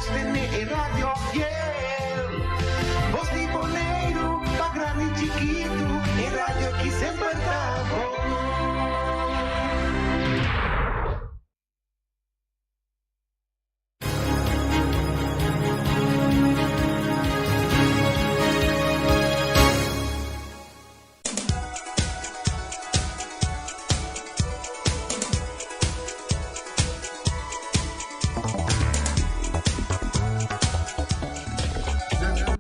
Sostené e radio fiel. Bos di Boneiru, pa grandi i chikitu, e radio ki semper ta bon.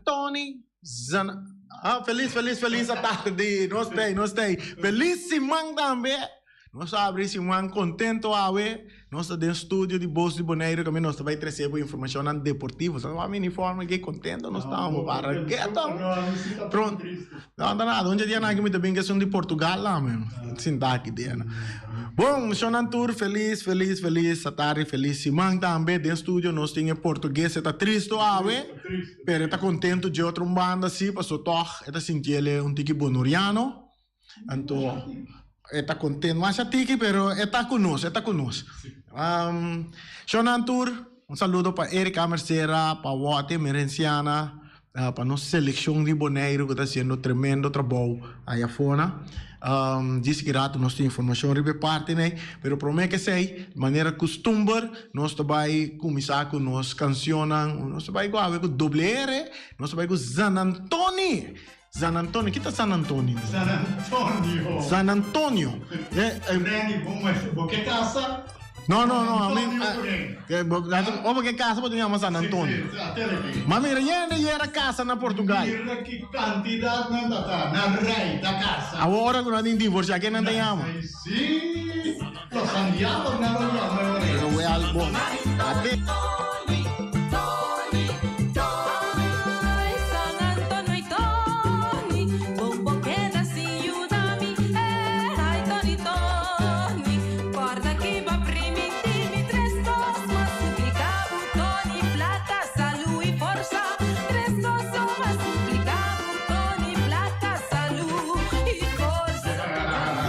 Tony Zan ah, feliz, feliz, feliz tarde. Nos tei, nos tei. Feliz siman tambe. Nos a abri siman contento awe. Nos ta den studio di Bos di Boneiru kaminda nos ta bai trese bo informashonnan deportivo. Sa wak mi uniforme ke kontento nos ta amo para ke ta pronto. No ta nada, un dje dianan aki mi ta bin ke esun di Portugal la mi sinta aki den. Bon, shonnan tur felis, felis, felis satardi, felis siman tambe. Den studio nos tin e portugues, e ta tristo awe, pero e ta kontento dje otro un banda si, paso tog e ta sinti el un tiki bonuriano. Anto e ta kontent masha tiki pero e ta ku nos, e ta ku nos. Shonnan tur, un saludo pa Erika Mercera, pa Wote Merenciana, pa nos selekshon di Boneiru ku ta hasiendo tremendo trabou aya afona. Djis ki rato nos tin informashon riba e parti nei, pero prome ke esei, manera kustumber nos ta bai kuminsá ku nos kanshonnan, nos ta bai ku awe ku doble ere, nos ta bai ku Zanantoni! San Antonio, kita San Antonio? San Antonio. San Antonio. Eh, eh. Renny, bo, bo ke casa? No, no, no, a mi, o bo ke casa, bo te llama San Antonio. Sí, sí, atele Ma mira, yende yera casa na Portugal. Mira ki cantidad nan ta ta, na rey ta casa. Awor ora ku nan tin divorcia, ken nan ta llama? Sí, los sandiabos nan lo llama. Pero wel bon. Ate.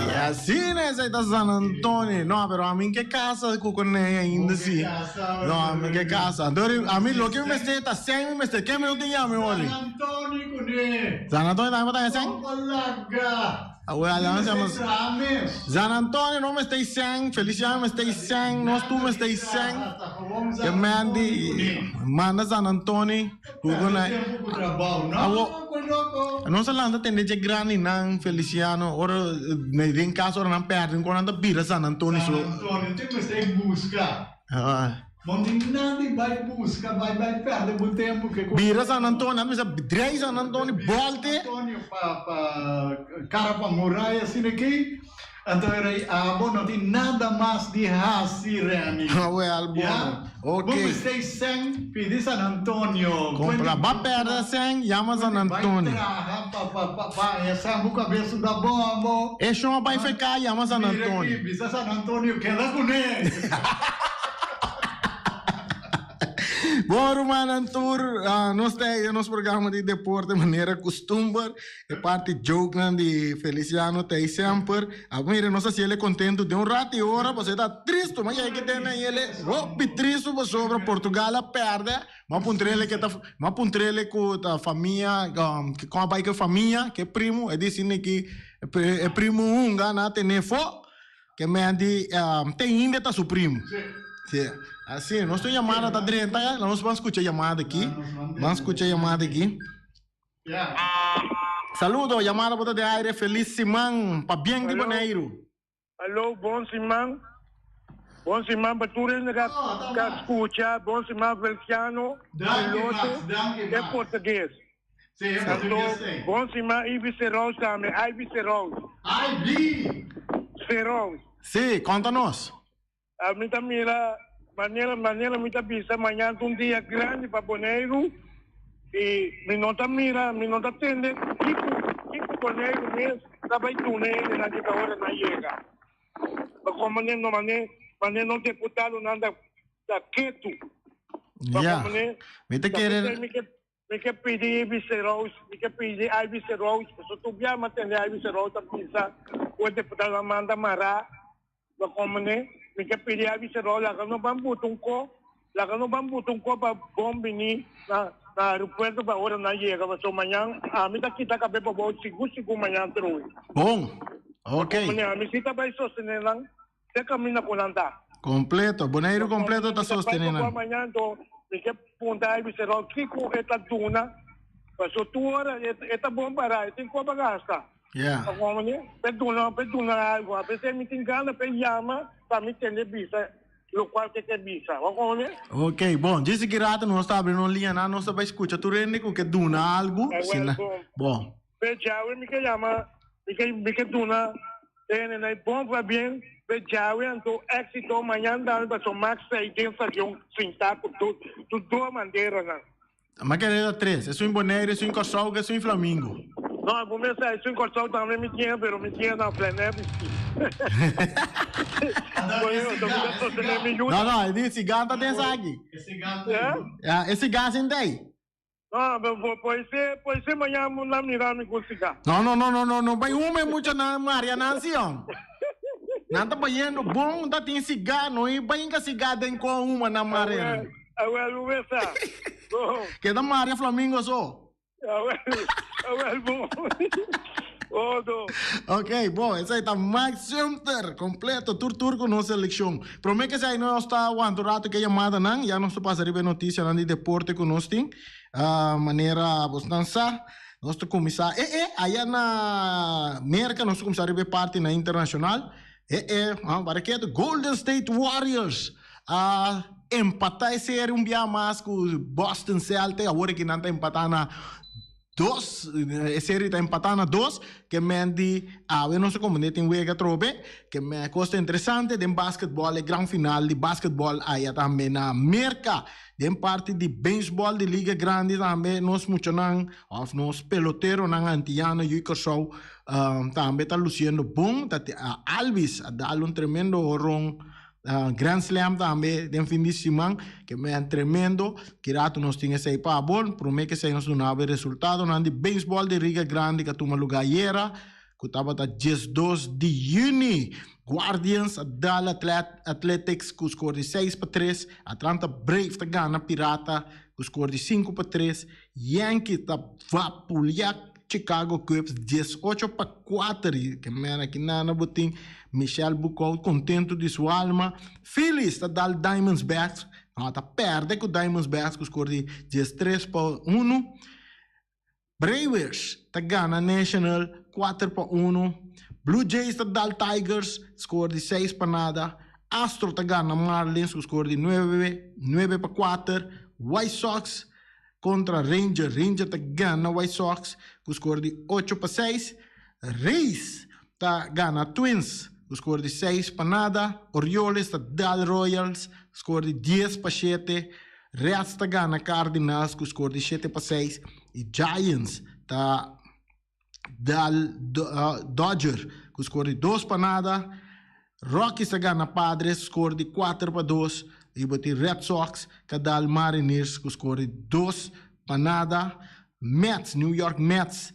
Y asina esei ta San Antonio. No, pero ami ke casa cu Cornelia ainda si. No, ami ke casa. Anto ami loke mi mester ta sèn mi mester. Ken mi no tin yami ori? San Antonio kuné. San Antonio tambe por ta sèn? No por laga. Awel nan se llama San Antonio no mester sèn, Feliciano mester sèn, nos tur mester sèn. Ke Mandy manda San Antonio ku kuné. Awo nos a lanta tende dje grandinan Feliciano ora den kas ora nan pèrdè un kos nan ta bira San Antonio so. San Antonio tin mester buska. Bo tin nada di bai buska, bai bai perde bo tempo ke ku. Bira San Antonio, nan bisa drei San Antonio, bolte. San Antonio pa pa cara pa muraya asina aki, anto e rei abo no tin nada mas di hasi Remy. Awel bo no. Ok. Bo mester sèn pidi San Antonio. Compra, ba perde sèn, yama San Antonio. Bai traha pa pa pa pa haña sèn bo kabes ta bombo. E shon a bai feká, yama San Antonio. Mira aki, bisa San Antonio keda kuné. Bon rumannan tur, nos ta den nos programa di deporte manera kustumber. E parti jokenan di Feliciano ta ei semper. A mira nos hasi el kontentu den un rato i ora pasobra e ta tristu. Ma yei ke tene ei el hopi tristu pasobra Portugal a pèrdè. Mi a puntra el ke ta mi a puntra el ku ta famia kon a bai ku e famia, ku e primu. E di ki e primu hunga nan a tene fo. Ke men di te hende ta su primu. Sí. Así, nos tin yamada ta drenta ya. Nos ban skucha yamada aki. Ban skucha yamada aki. Saludo, yamada bo ta den aire. Felis siman pa bien di Boneiru. Alo, bon siman. Bon siman pa tur hende ka ka skucha. Bon siman Felciano, piloto e portugues. Anto, bon siman Ivy Serous tambe, Ivy Serous. Ivy! Serous. Sí, konta nos. Mi ta mira manera manera mi ta bisa mañan ta un dia grandi pa Boneiru y mi no ta mira mi no ta tende kiko kiko Boneiru mes ta bay duna hendenan ki ta ora nan yega. Pasobra mane no mane mane nos deputadonan ta ta ketu. Ya, mi ta kere. Mi ke pidi Ivy Serous, mi ke pidi Ivy Serous, pasobra tur bia mi a tende Ivy Serous ta bisa ku e deputadonan manda mará lo komene. Mi ke pidi Ivy Serous laga no ban buta un ko. Laga no ban buta un kopa bon bini na na aeropuerto pa ora nan yega paso mañan ami ta kita kabe pa bou sigur sigur mañan trowe. Bon. Ok. Ami si ta bai sostene nan te kaminda ku nan ta. Kompleto. Boneiru kompleto ta sostene nan. Mañan to mi ke punta Ivy Serol kiko e ta duna paso tur ora e ta bon para e tin kopa gasta. Yeah. Pe duna pe duna algo a veces mi tin gana pe yama pa mi tende bisa Locual ke ke bisa. Bo kone? Ok, bon. Djis ki rato nos ta abri nos liñanan, nos ta bai scucha tur hende cu ke duna algu. Eh, Si wel, na, bon. bon. Pe djawe mi ke yama, mi ke, mi ke duna e hendenan e bon pabien pe djawe anto exito mañan dami paso Max ta ei den stadion sinta cu tur, tur dos banderanan. Ma kere ta tres, esun in Bonaire, esun in Kòrsou ku esun in Flamingo. No, bo mes sa esun Kòrsou tambe mi tin, pero mi tin na plenair bisti. No, no, e di sigan ta den esaki. Ya, e sigan sin ta ei. No, poi se, poi se mañana nan mira mi ku sigan. No, no, no, no, no, no bai hume mucha nan Maria Nancy hom. Nan ta bayendo bon, ta tin siga, no i bai inka siga den kon huma nan Maria. Awel, bo mes sa. Bo. Keda Maria Flamingo so. Awel, awel bo. Odo. Ok, bo, esei ta Mike Sumter, completo, tur tur ku nos selekshon. Prome ke esei nos ta wanta un rato ke yamadanan, ya nos ta pasa riba e notisianan di deporte ku nos tin. Ah, manera bosnan sa, nos ta kuminsá, e e, aya na Merka nos ta kuminsá riba e partinan internashonal. E e, ah, para ketu, Golden State Warriors a empatá e serie un bia mas ku Boston Celtics. Awor aki nan ta empatá na dos, e serie ta empatá na dos. Ke men di awe nos ta komprendé tin wega atrobe. Ke men kos ta interesante den basketbòl, e gran final di basketbòl aya tambe na Merka. Den parti di beisbòl di Liga Grandi tambe nos muchanan òf nos peloteronan antiano yu Kòrsou tambe ta luciendo bon. Ta Alvis a dal un tremendo horon Grand Slam tambe den fin di siman ke men tremendo. Ki rato nos tin esei pa abo. Prome ke esei nos duna abo e resultadonan di beisbòl di Riga Grandi ku a tuma lugá ayera ku tabata 12 di yüni. Guardians a dal Athletics ku skor di 6-3. Atlanta Braves ta gana Pirata ku skor di 5-3. Yankees ta vapulia Chicago Cubs 18-4. I ke mera ki nana bo tin Michel Bucaut kontentu di su alma. Phillies ta dal Diamondbacks, no ta perde ku Diamondbacks ku skor di 13-1. Brewers ta gana National 4-1. Blue Jays ta dal Tigers skor di 6-0. Astro ta gana Marlins ku skor di 9-4. White Sox kontra Ranger. Ranger ta gana White Sox ku skor di 8-6. Rays ta gana Twins ku skor di 6-0. Orioles ta dal Royals skor di 10-7. Reds ta gana Cardinals ku skor di 7-6. I Giants ta dal Dodger ku skor di 2-0. Rockies ta gana Padres skor di 4-2. I bo tin Red Sox ta dal Mariners ku skor di 2-0. Mets, New York Mets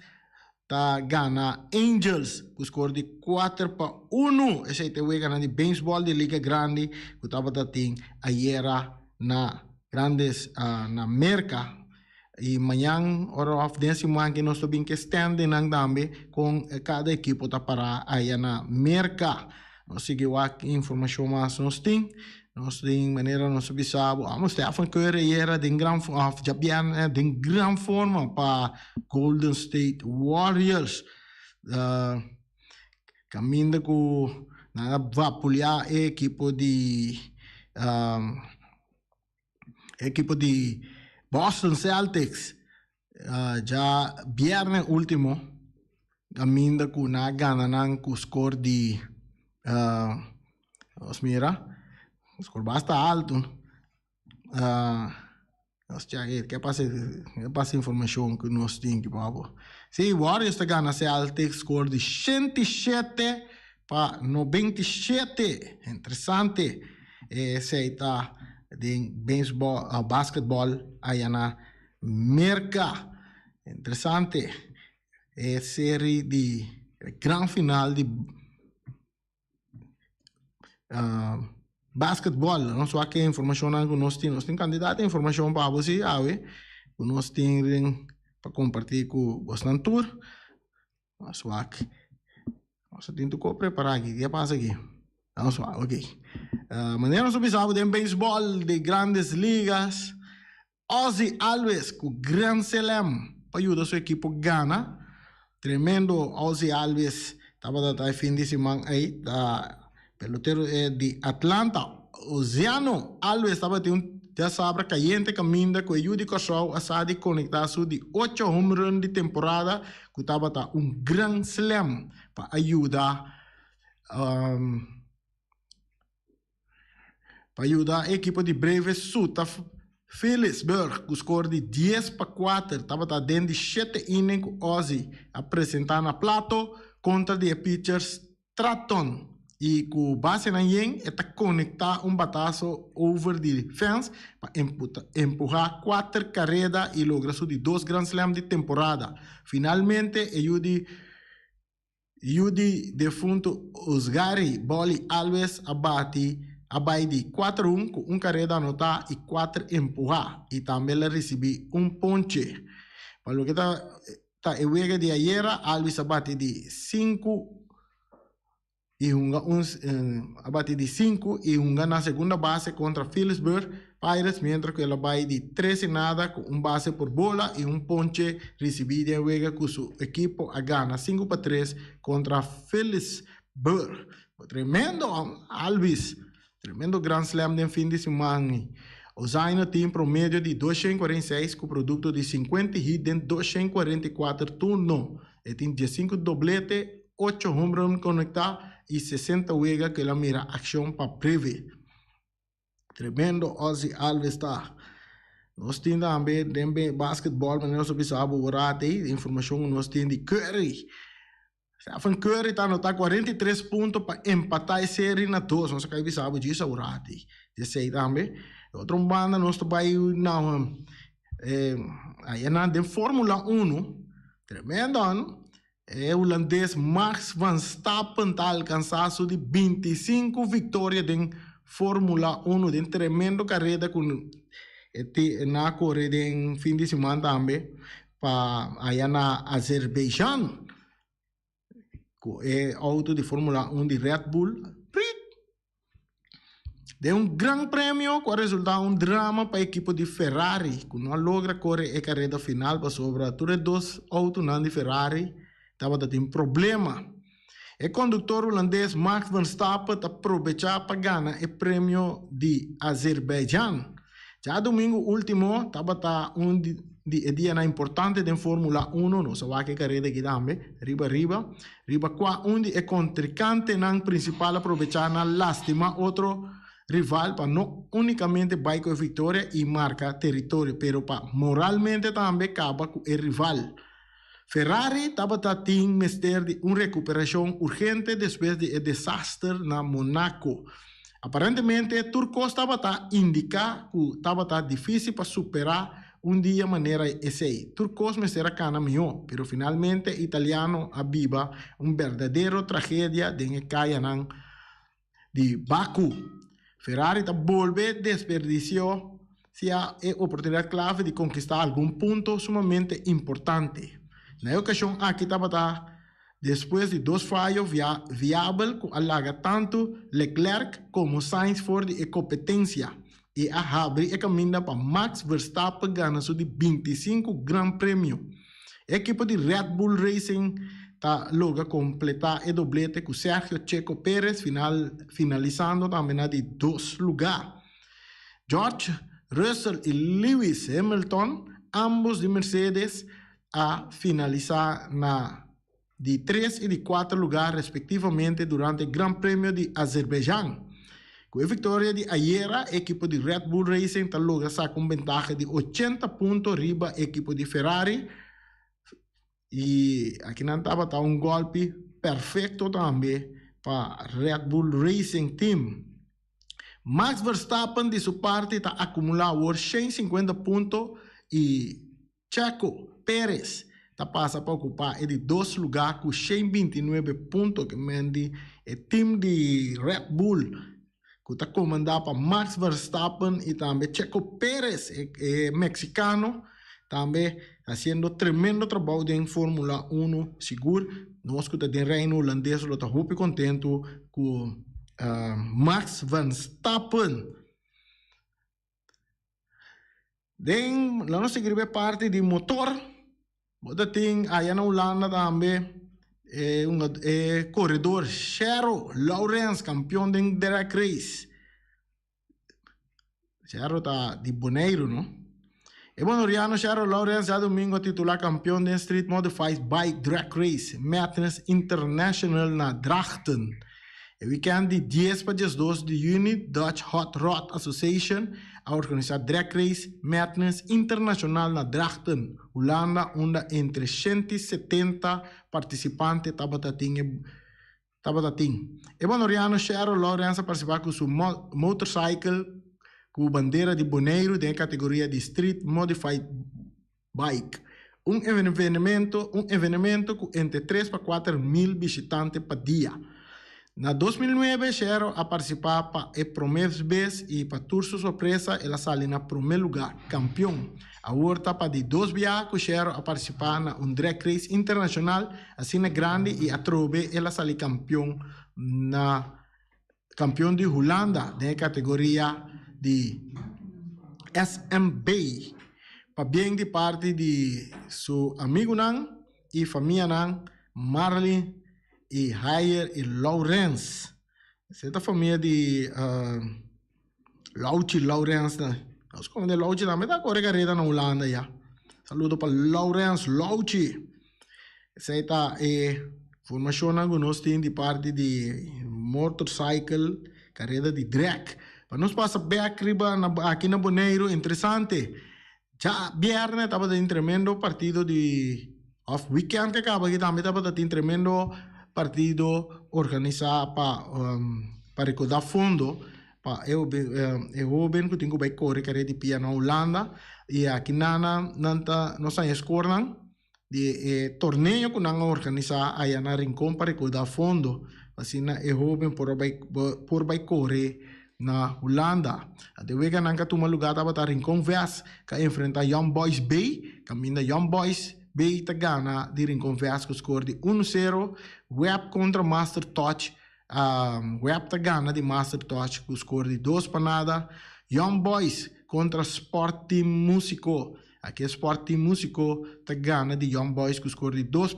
ta gana Angels ku skor di 4-1. Esei ta e weganan di beisbòl di Liga Grandi ku tabata tin ayera na Grandes na Merka. I mañan ora òf den siman ke nos ta bin ke standingnan tambe kon kada ekipo ta pará aya na Merka. Nos sigui wak informashon mas nos tin. Nos tin manera nos a bisa bo amo Stephen Curry ayera den gran òf djabièrnè den gran forma pa Golden State Warriors. Kaminda ku nan a vapuleá e ekipo di ekipo di Boston Celtics dja bierne ultimo kaminda ku nan a gana nan ku skor di nos mira skor basta alto nos chek ke pasa ke pasa informashon ku nos tin aki pa bo si Warriors ta gana Celtics skor di 87-97 interesante esei ta den beisbòl basketbòl aya na Merka. Interesante e seri di gran final di Basketball, nos wak e informashonnan ku nos tin. Nos tin kantidat di informashon pa abo si awe ku nos tin den pa kompartí ku bosnan tur. Nos wak, nos a tin tur kos prepará aki. Ke a pasa aki? Nos wak, ok. Manera nos a bisa abo den beisbòl di Grandes Ligas, Ozzie Albies ku gran selem pa yuda su ekipo gana. Tremendo Ozzie Albies tabata ta e fin di siman ei. Ta pelotero di Atlanta Oziano Albies tabatin un diasabra kayente kaminda ku e yu di Kòrsou a sa di konektá su di ocho home run di temporada ku tabata un gran slam pa a yuda Pa yuda e ekipo di Braves suta Phillipsburg ku skor di 10-4 tabata den di shete inning ku Ozzie a presenta na plato kontra di e pitcher Stratton i ku basenan yen e ta konekta un bataso over di fens pa empuha kuater kareda i logra su di dos Grand Slam di temporada. Finalmente e yu di Yu di defuntu Osgary Bolly Alves a bati a bai di kuater un ku un kareda anotá i kuater empuhá i tambe el a risibí un ponche. Pa loke ta ta e wega di ayera Alves a bati di sinku i hunga un a bati di sinku i hunga na segunda base kontra Phillipsburg Pirates mientras ku el a bai di tres i nada ku un base por bola i un ponche risibí den wega ku su ekipo a gana 5-3 kontra Phillipsburg. Tremendo Albies, tremendo Grand Slam den fin di siman. Ozhaino tin promedio di 246 ku produkto di 50 hit den 244 turno. E tin 15 doblete, 8 home run konektá i 60 wega ku el a mira akshon pa Breve. Tremendo Ozzie Alves ta. Nos tin tambe den basketball manera nos a bisa bo ora ei informacion cu nos tin di Curry. Stephen Curry ta anota 43 punto pa empata e serie na dos. Nos a cay bisa bo djis ora ei. Esey tambe. Di otro banda nos ta bay na aya nan den Formula Uno. Tremendo no. E hulandes Max Verstappen ta alcansa su di 25 victoria den Formula 1 den tremendo careda cu e na core den fin di siman tambe pa aya na Azerbaijan cu e auto di Formula 1 di Red Bull. Den un gran premio ku a resultá un drama pa e ekipo di Ferrari ku no a logra kore e kareda final pasobra tur e dos outonan di Ferrari tabata tin problema. E konduktor hulandes Max Verstappen ta probechá pa gana e premio di Azerbaijan. Djadumingu último tabata un di e dianan importante den Formula Uno, nos a wak e kareda aki tambe, riba riba, riba kua un di e kontrikantenan prinsipal a probechá na lastimá otro rival pa no únikamente bai ku e viktoria i marka teritorio, pero pa moralmente tambe kaba ku e rival. Ferrari tabata tin mester di un rekuperashon urgente despues di e desaster na Monaco. Aparentemente tur kos tabata indiká ku tabata difísil pa superá un dia manera esei. Tur kos mester a kana mihó, pero finalmente e italiano a biba un berdadero tragedia den e kayanan di Baku. Ferrari ta bolbe desperdició sia e oportunidat klave di konkistá algun punto sumamente importante. Na e okashon aki tabata despues di dos fayo viabel ku a laga tantu Leclerc komo Sainz for di e kompetensia i a habri e kaminda pa Max Verstappen gana su di 25 Gran Premio. E ekipo di Red Bull Racing ta logra kompletá e doblete ku Sergio Checo Perez final finalisando tambe na di dos lugá. George Russell i Lewis Hamilton, ambos di Mercedes, a finalisá na di tres i di kuater lugá respektivamente durante e Gran Premio di Azerbaijan. Ku e viktoria di ayera, e ekipo di Red Bull Racing ta logra saka un bentaha di 80 punto riba e ekipo di Ferrari i akinan tabata un gòlpi perfekto tambe pa Red Bull Racing Team. Max Verstappen di su parti ta akumulá awor 150 punto i Checo Perez ta pasa pa okupá e di dos lugá ku 129 punto ke men di e tim di Red Bull. ku ta komandá pa Max Verstappen i tambe Checo Perez, e mexicano, tambe hasiendo tremendo trabou den Formula Uno. Sigur nos ku ta den Reino Hulandes lo ta hopi kontentu ku Max Verstappen. Den lo nos sigui riba e parti di motor, bo ta tin aya na Hulanda tambe e un e koredor Shero Lawrence kampion den drag race. Shero ta di Boneiru no. E bonoriano Shero Lawrence djadumingu a titula kampion den Street Modified Bike Drag Race Madness International na Drachten. E wikènt di dies pa diesdos di yüni Dutch Hot Rod Association a organisá Drag Race Madness Internashonal na Drachten, Hulanda unda entre 170 partisipante tabata tin e tabata tin. E bonoriano Cheryl Lawrence a partisipá ku su motorcycle ku bandera di Boneiru den e kategoria di Street Modified Bike. Un evenemento un evenemento ku entre tres pa 4000 bishitante pa dia. Na 2009 Shero a partisipá pa e promé bes i pa tur su sorpresa el a sali na promé lugá, kampion. Awor ta pa di dos biaha ku Shero a partisipá na un drag race internashonal asina grandi i atrobe el a sali kampion na kampion di Hulanda den e kategoria di SMB. Pabien di parti di su amigunan i famianan Marlin i Hayer i Laurens. Esei ta famia di Lauchi Laurens. Nos kono Lauchi tambe ta kore kareda na Hulanda ya. Saludo pa Laurens Lauchi. Esei ta e formashonnan ku nos tin di parti di motorcycle, kareda di drag. Pa nos pasa bek riba aki na Boneiru, interesante. Dja bierne tabata tin tremendo partido di, òf wikènt ke kaba aki tambe tabata tin tremendo partido organisá pa pa rekoudá fondo pa e e hóben ku tin ku bai kore kareda di pia na Hulanda. I aki nan nan ta nos haña e skornan. Di e torneo ku nan a organisá aya na Rincon pa rekoudá fondo pa asina e hóben por a bai por bai kore na Hulanda. De weganan ku a tuma lugá tabata Rincon Vest ku a enfrentá Young Boys B, kaminda Young Boys B ta gana di Rincon Vest ku skor di uno sero, Web kontra Master Touch, Web ta gana di Master Touch ku skor di dos pa nada, Young Boys kontra Sport Team Musico. Aki e Sport Team Musico ta gana di Young Boys ku skor di 2-0.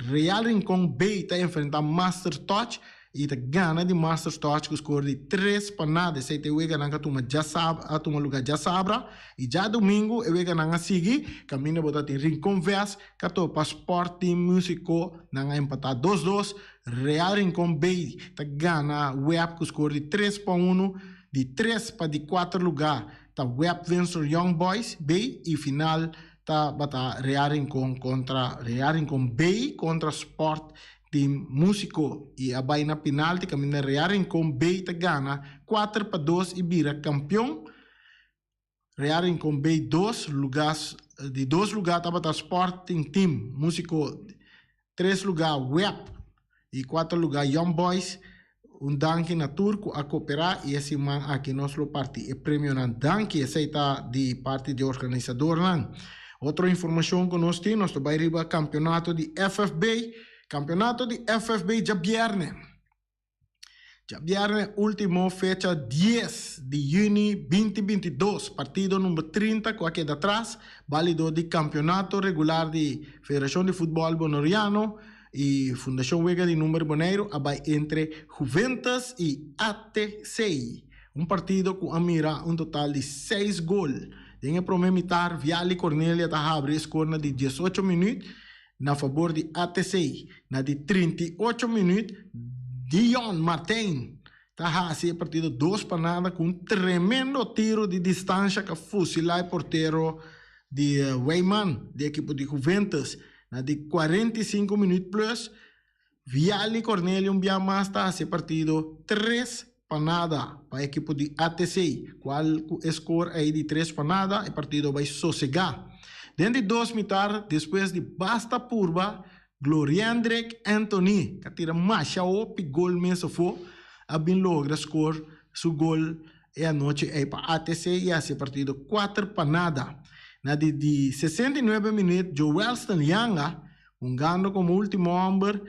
Real Rincon B ta enfrentá Master Touch i ta gana di Master Touch ku skor di 3-0. Esei ta e weganan ku a tuma djasabra a tuma lugá djasabra i djadumingu e weganan a sigui kaminda bo ta tin Rincon Vest ka topa Sport Team Musico nan a empatá 2-2. Real Rincon B ta gana Web ku skor di 3-1 di tres pa di kuater lugá. Ta Web Windsor Young Boys B y final ta bata Real Rincon contra Real Rincon B contra Sport Team Musico y a bay na penalti caminda Real Rincon B ta gana 4-2 y bira campeon. Real Rincon B dos luga di dos luga tabata Sporting Team Musico tres luga Web y cuater luga Young Boys. Un danki na tur cu a coopera y e siman aki nos lo parti e premionan. Danki, esey ta di parti di organisadornan. Otro informacion cu nos tin, nos ta bay riba campeonato di FFB. Campeonato di FFB djabierne. Djabierne ultimo fecha 10 di juni 2022, partido number 30 cu a keda atras, balido di campeonato regular di Federacion di Futbol Boneriano. E Fundashon Wega di Number Boneiru a bai entre Juventus i ATC. Un partido ku a mira un total di seis gol. Den e promé mitar Viali Cornelia ta habri e skor na di 18 minüt na fabor di ATC. Na di 38 minüt Dion Martijn ta hasi e partido 2-0 ku un tremendo tiro di distansha ku a fusilá e portero di Wijman di ekipo di Juventus. Na di 45 minuut plus, Viali Cornelio un bia mas ta hasi e partido 3-0 pa ekipo di ATC, kual ku e skor ei di 3-0 e partido bai sosegá. Den di dos mitar, despues di basta purba, Gloriendrick Anthony, ku a tira masha hopi gol mes afó, a bin logra skor. su gol e anochi ei pa ATC i hasi e partido 4 pa nada. Na di di 69 minuut Joelston Yanga, hungando komo ultimo homber,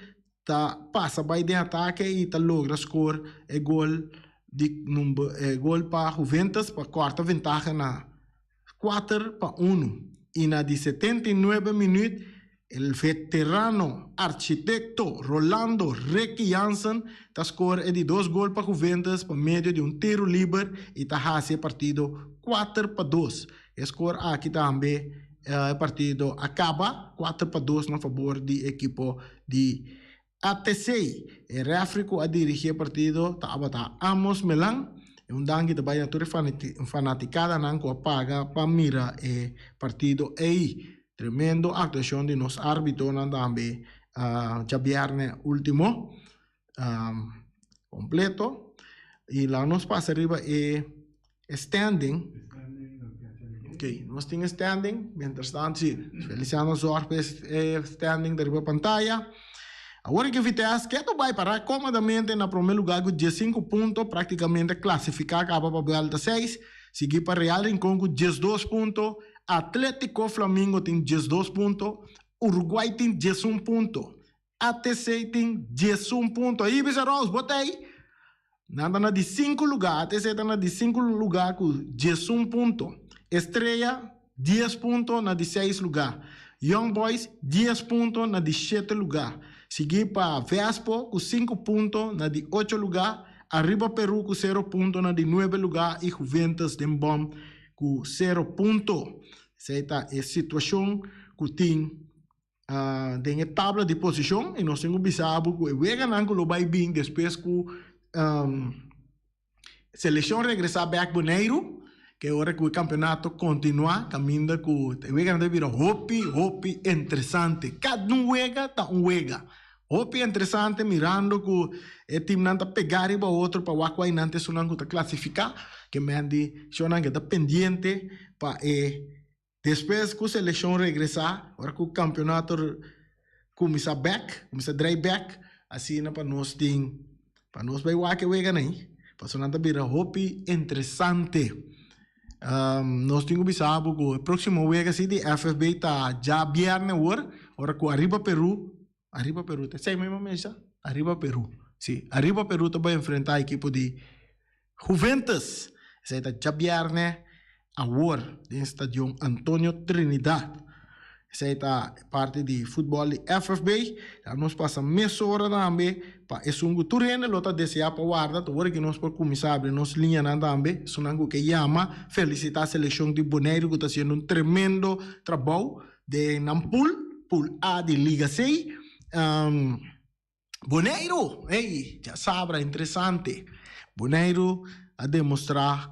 ta pasa bai den atake i ta logra skor e gol di number e gol pa Juventus pa kòrta ventaha na 4 pa 1. I na di 79 minuut el veterano architekto Rolando Ricky Jansen ta skor e di dos gol pa Juventus pa medio di un tiru liber i ta hasi e partido 4 pa 2. E skor aki tambe e partido a kaba 4 pa 2 na fabor di ekipo di ATC. E refri ku a dirigí e partido tabata Amos Melan. E un danki ta bai na tur e fanatikadanan ku a paga pa mira e partido ei. Tremendo aktuashon di nos árbitonan tambe djabièrnè último kompleto. I laga nos pasa riba e standing. Ok, nos tin e standing. Mientras tanto, si, Feliciano zorg pa e standing ta riba pantaya. Awor ke Vitesse ketu bai para komodamente na prome lugar ku 15 punto, praktikamente klasifiká kaba pa buelta 6, sigui pa Real Rincon ku 12 punto, Atletico Flamingo tin 12 punto, Uruguay tin 11 punto, ATC tin 11 punto. Ahí bisa Rose, bo ta ahí? Nan ta na di 5 lugar, ATC ta na di 5 lugar ku 11 punto. Estrella 10 punto na di 6 lugar. Young Boys 10 punto na di 7 lugar. Sigui pa Vespo ku 5 punto na di 8 lugar. Arriba Peru ku 0 punto na di 9 lugar i Juventus den bom ku 0 punto. Esei ta e situashon ku tin den e tabla di posishon i nos tin ku bisa bo ku e weganan ku lo bai bin despues ku selekshon regresá bèk Boneiru, ke ora ku e kampeonato kontinuá kaminda ku e weganan ta bira hopi hopi interesante. Kada un wega ta un wega. Hopi interesante mirando ku e timnan ta pegá riba otro pa wak ku ainan ta esunnan ku ta klasifiká, ke men di shownan ke ta pendiente pa e Despues ku selekshon regresá, ora ku kampeonato kuminsá bèk, kuminsá drai bèk, asina pa nos tin, pa nos bai wak e weganan ei, pasobra nan ta bira hopi interesante. Nos tin ku bisa bo ku e próksimo wega si di FFB ta djabièrnè awor, ora ku Arriba Peru, Arriba Peru ta esei mismo mesa? Arriba Peru, si, Arriba Peru ta bai enfrentá ekipo di Juventus. Esei ta djabièrnè awor den Stadion Antonio Trinidad. Esei ta parti di futbòl di FFB. Ya nos pasa mesora tambe pa esun ku tur hende lo ta deseá pa warda. Ta ora ku nos por kuminsá abri nos liñanan tambe. Esunnan ku ke yama felisitá selekshon di Boneiru ku ta hasiendo un tremendo trabou den nan pool, pool A di Liga C. Boneiru, ey, djasabra interesante. Boneiru a demostrá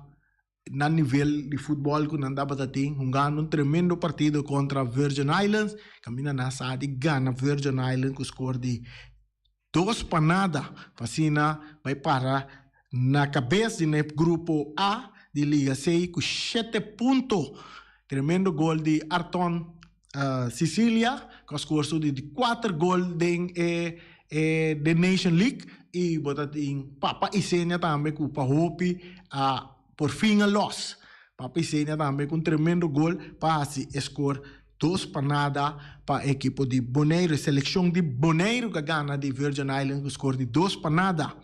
nan nivel di futbòl ku nan tabata tin hungando un tremendo partido kontra Virgin Islands, kaminda nan sa di gana Virgin Islands ku skor di dos pa nada, pa asina bai para na kabes di e grupo A di Liga C ku shete punto. Tremendo gol di Arton Cicilia ku a skor su di kuater gol den e e Nation League i bo ta tin Papa Isenia tambe ku pa hopi a por fin a los. Papa Isenia tambe ku un tremendo gol pa hasi e skor dos pa nada pa e ekipo di Boneiru. E selekshon di Boneiru ku a gana di Virgin Islands ku skor di dos pa nada.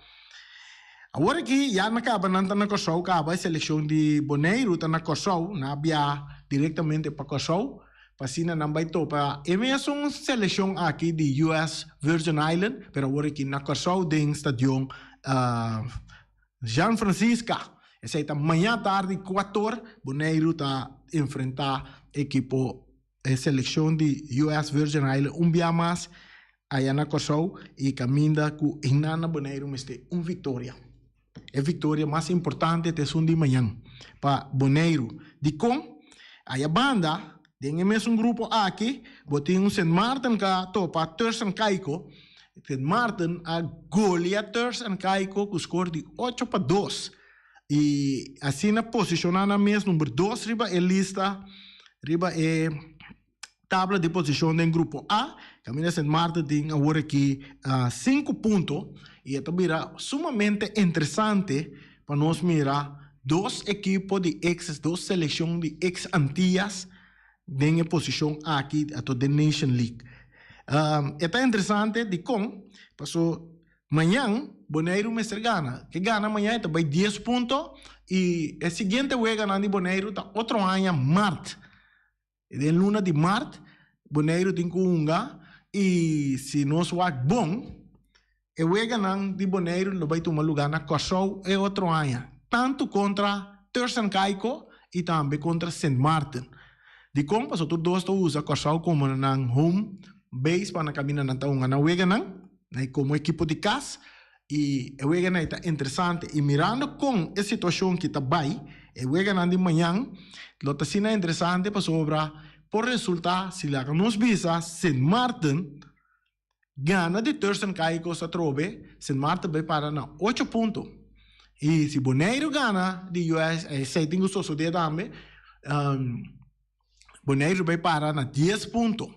Awor aki ya na kaba nan ta na Kòrsou kaba e selekshon di Boneiru ta na Kòrsou nan a bia direktamente pa Kòrsou pa asina nan bai topa e mesun selekshon aki di US Virgin Island pero awor aki na Kòrsou den stadion Jean Francisca. Esei ta maña tardi kuator Boneiru ta enfrenta ekipo e selekshon di US Virgin Island un bia mas aya na Kòrsou i kaminda ku einan na Boneiru mester un viktoria. E viktoria mas importante ta esun di mañan pa Boneiru. Dikon? Aya banda, den e mesun grupo aki, bo tin un Sint Maarten ka topa Turks and Caicos. Sint Maarten a golia Turks and Caicos ku skor di ocho pa dos. I asina posishoná nan mes number dos riba e lista, riba e tabla di posishon den grupo A. Kaminda Sint Maarten tin awor aki sinku punto i e ta bira sumamente interesante. pa nos mira dos ekipo di ex, dos selekshon di ex Antillas den e posishon aki ato den Nation League. E ta interesante dikon? Paso mañan Boneiru mester gana. Ke gana mañan e ta bai dies punto i e siguiente weganan di Boneiru ta otro aña mart. Den luna di mart Boneiru tin ku hunga i si nos wak bon e weganan di Boneiru lo bai tuma luga na Kòrsou e otro aña, tantu kontra Turks Caicos i tambe kontra Sint Maarten. Dikon? Pasobra tur dos ta usa Kòrsou komo nan home base pa nan kaminda nan ta hunga nan weganan komo ekipo di kas. I e weganan ei ta interesante. I mirando kon e situashon ki ta bai, e weganan di mañan lo ta asina interesante pasobra por resulta si laga nos bisa Sint Maarten gana di Turks and Caicos atrobe, Sint Maarten bai para na ocho punto. I si Boneiru gana di US, esei tin ku sosode tambe. Boneiru bai para na dies punto.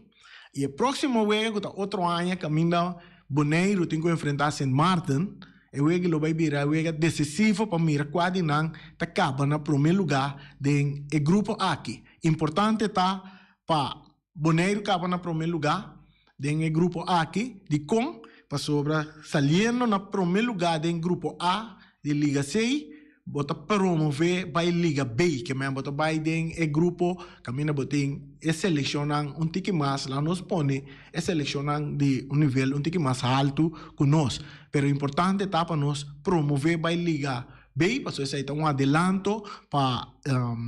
I e próksimo wega ku ta otro aña kaminda Boneiru tin ku enfrentá Sint Maarten, e wega lo bai bira e wega desisivo pa mira kua di nan ta kaba na promé lugá den e grupo aki. Importante ta pa Boneiru kaba na promé lugá den e grupo aki. Dikon? Pasobra saliendo na promé lugá den grupo A di Liga C, bo ta promové bai Liga B, ke men bo ta bai den e grupo kaminda bo tin e selekshonnan un tiki mas, laga nos pone e selekshonnan di un nivel un tiki mas haltu ku nos. Pero importante ta pa nos promové bai Liga B, pasobra esei ta un adelanto pa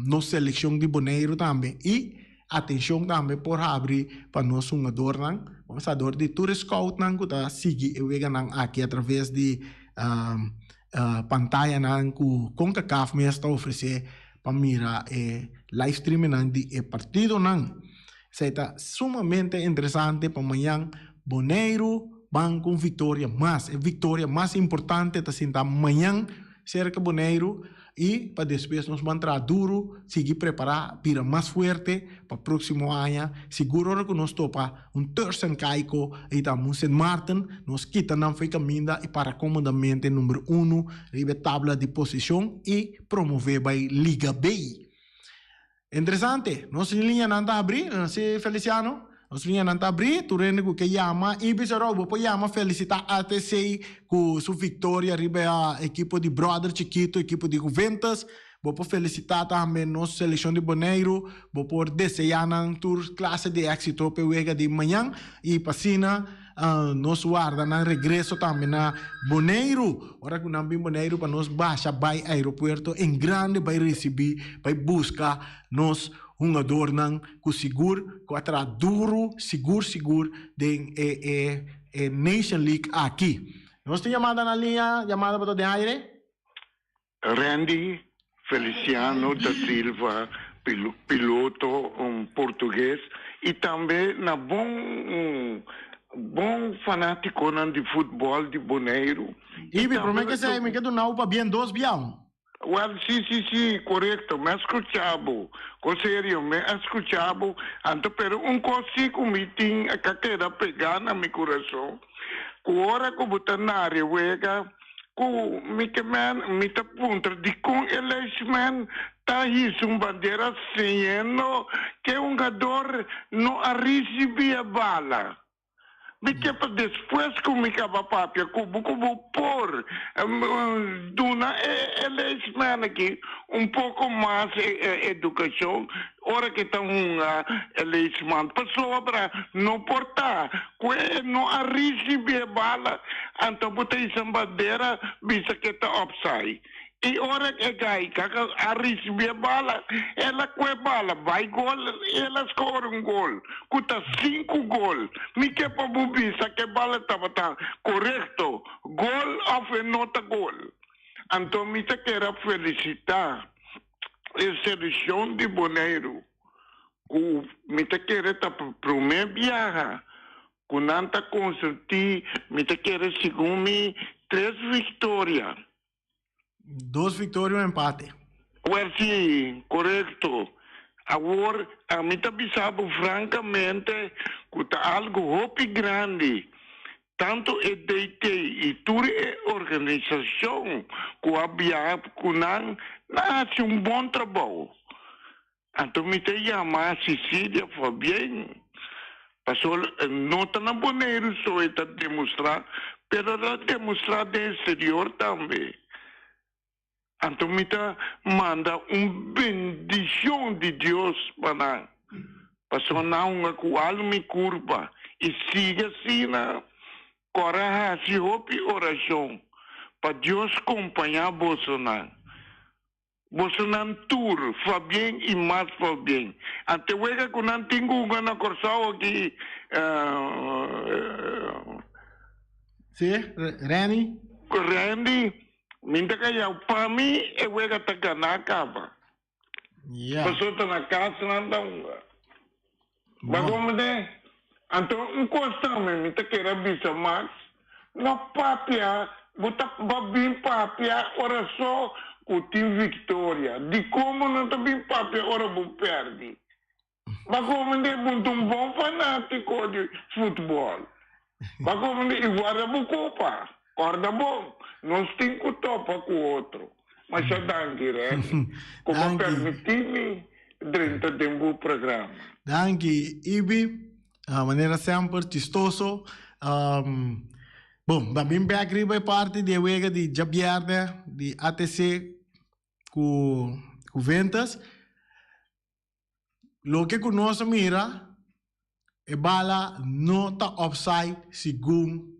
nos selekshon di Boneiru tambe. I Atencion tambe por habri pa nos hungadornan, bo sa dor di tur e scoutnan cu ta sigui e weganan aki a traves di pantayanan cu Concacaf mes ta ofrece pa mira e live streamingnan di e partidonan. Esey ta sumamente interesante pa mañan Boneiru ban cu un victoria mas. E victoria mas importante ta sinta mañan cerca Boneiru. I pa despues nos ban traha duru, sigui prepará, bira mas fuerte pa próksimo aña. Sigur ora ku nos topa un Turks and Caicos i tambe un Sint Maarten, nos kita nan fo'i kaminda i para kómodamente number unu riba e tabla di posishon i promové bai Liga B. Interesante, nos liñanan ta abrí, si Feliciano? Nos liñanan ta abrí, tur hende ku ke yama i bisa Rou, bo por yama felisitá ATC ku su viktoria riba e ekipo di Brother Chiquito, ekipo di Juventus. Bo por felisitá tambe nos selekshon di Boneiru, bo por deseá nan tur klase di éksito p'e wega di mañan i pa asina Nos warda nan regreso tambe na Boneiru. Ora ku nan bin Boneiru pa nos basha bai aeropuerto en grande bai risibí, bai buska nos hungadornan ku sigur ku a traha duru sigur sigur den e e e Nation League aki. Nos tin yamada na liña, yamada bo ta den aire? Randy Feliciano da Silva, piloto portugues y tambe na bon bon fanaticonan di futbol di Boneiru. Ibi, prome ke esei mi ke duna bo pabien dos biaun. Wel, si, si, si, corecto. Mi a scucha bo. Con serio, mi a scucha bo. Anto, pero un cos si cu mi tin a keda pega na mi curason, cu ora cu bo ta nare wega, Ku mi ke men, mi ta puntra dikon e lijstman ta hisa un bandera siendo ke hungador no a risibi e bala. Mi ke pa despues ku mi kaba papia ku bo ku bo por duna e lijstman aki un poko mas edukashon ora ke ta hunga e lijstman pasobra no por ta ku e no a risibi e bala anto bo ta hisa bandera bisa ke ta opsai i ora e gai kaka a risibi e bala el a kue bala bai gol el a skora un gol ku ta sinku gol mi ke pa bo bisa ke bala tabata korekto gol of e no ta gol anto mi ta kere a felisita E selekshon di Boneiru ku mi ta kere ta promé biaha ku nan ta konsertí, mi ta kere segun mi tres viktoria. Dos viktoria un empate. Wèl sí, korekto. Awor ami ta bisa bo frankamente ku ta algu hopi grandi. Tantu e DT i tur e organisashon ku a biaha ku nan, nan a hasi un bon trabou. Anto mi ta yama Cecilia Fabien, pasobra no ta na Boneiru so e ta demostrá, pero el a demostrá den exterior tambe. Anto mi ta manda un bendishon di Dios pa nan, pasobra nan hunga ku alma i kurpa i sigui asina. Kòrda hasi hopi orashon pa Dios kompañá bosonan. Bosonan tur, Fabien i mas Fabien. Ante wega ku nan tin ku hunga na Kòrsou aki. Sí, Randy? Randy, Mi ta kayau, pa mi e wega ta ganá kaba. Yeah. Pasobra ta na kas nan ta hunga. Ba Bon. komprendé? Anto un kos tambe mi ta kere a bisa Max, no papia, bo ta ba bin papia ora so ku tin viktoria. Dikon bo no ta bin papia ora bo pèrdè? Ba komprendé? Bo ta un bon fanátiko di futbòl. Ba komprendé? I guarda bo kopa. Kòrda bon, nos tin ku topa ku otro. Masha danki, Renny, ku bo Danki. permití mi drenta den bo programa. Danki, Ibi. Manera semper, chistoso. Bon, ba bin bèk riba e parti di e wega di djabièrnè di ATC ku Juventus. Loke ku nos a mira, e bala no ta offside segun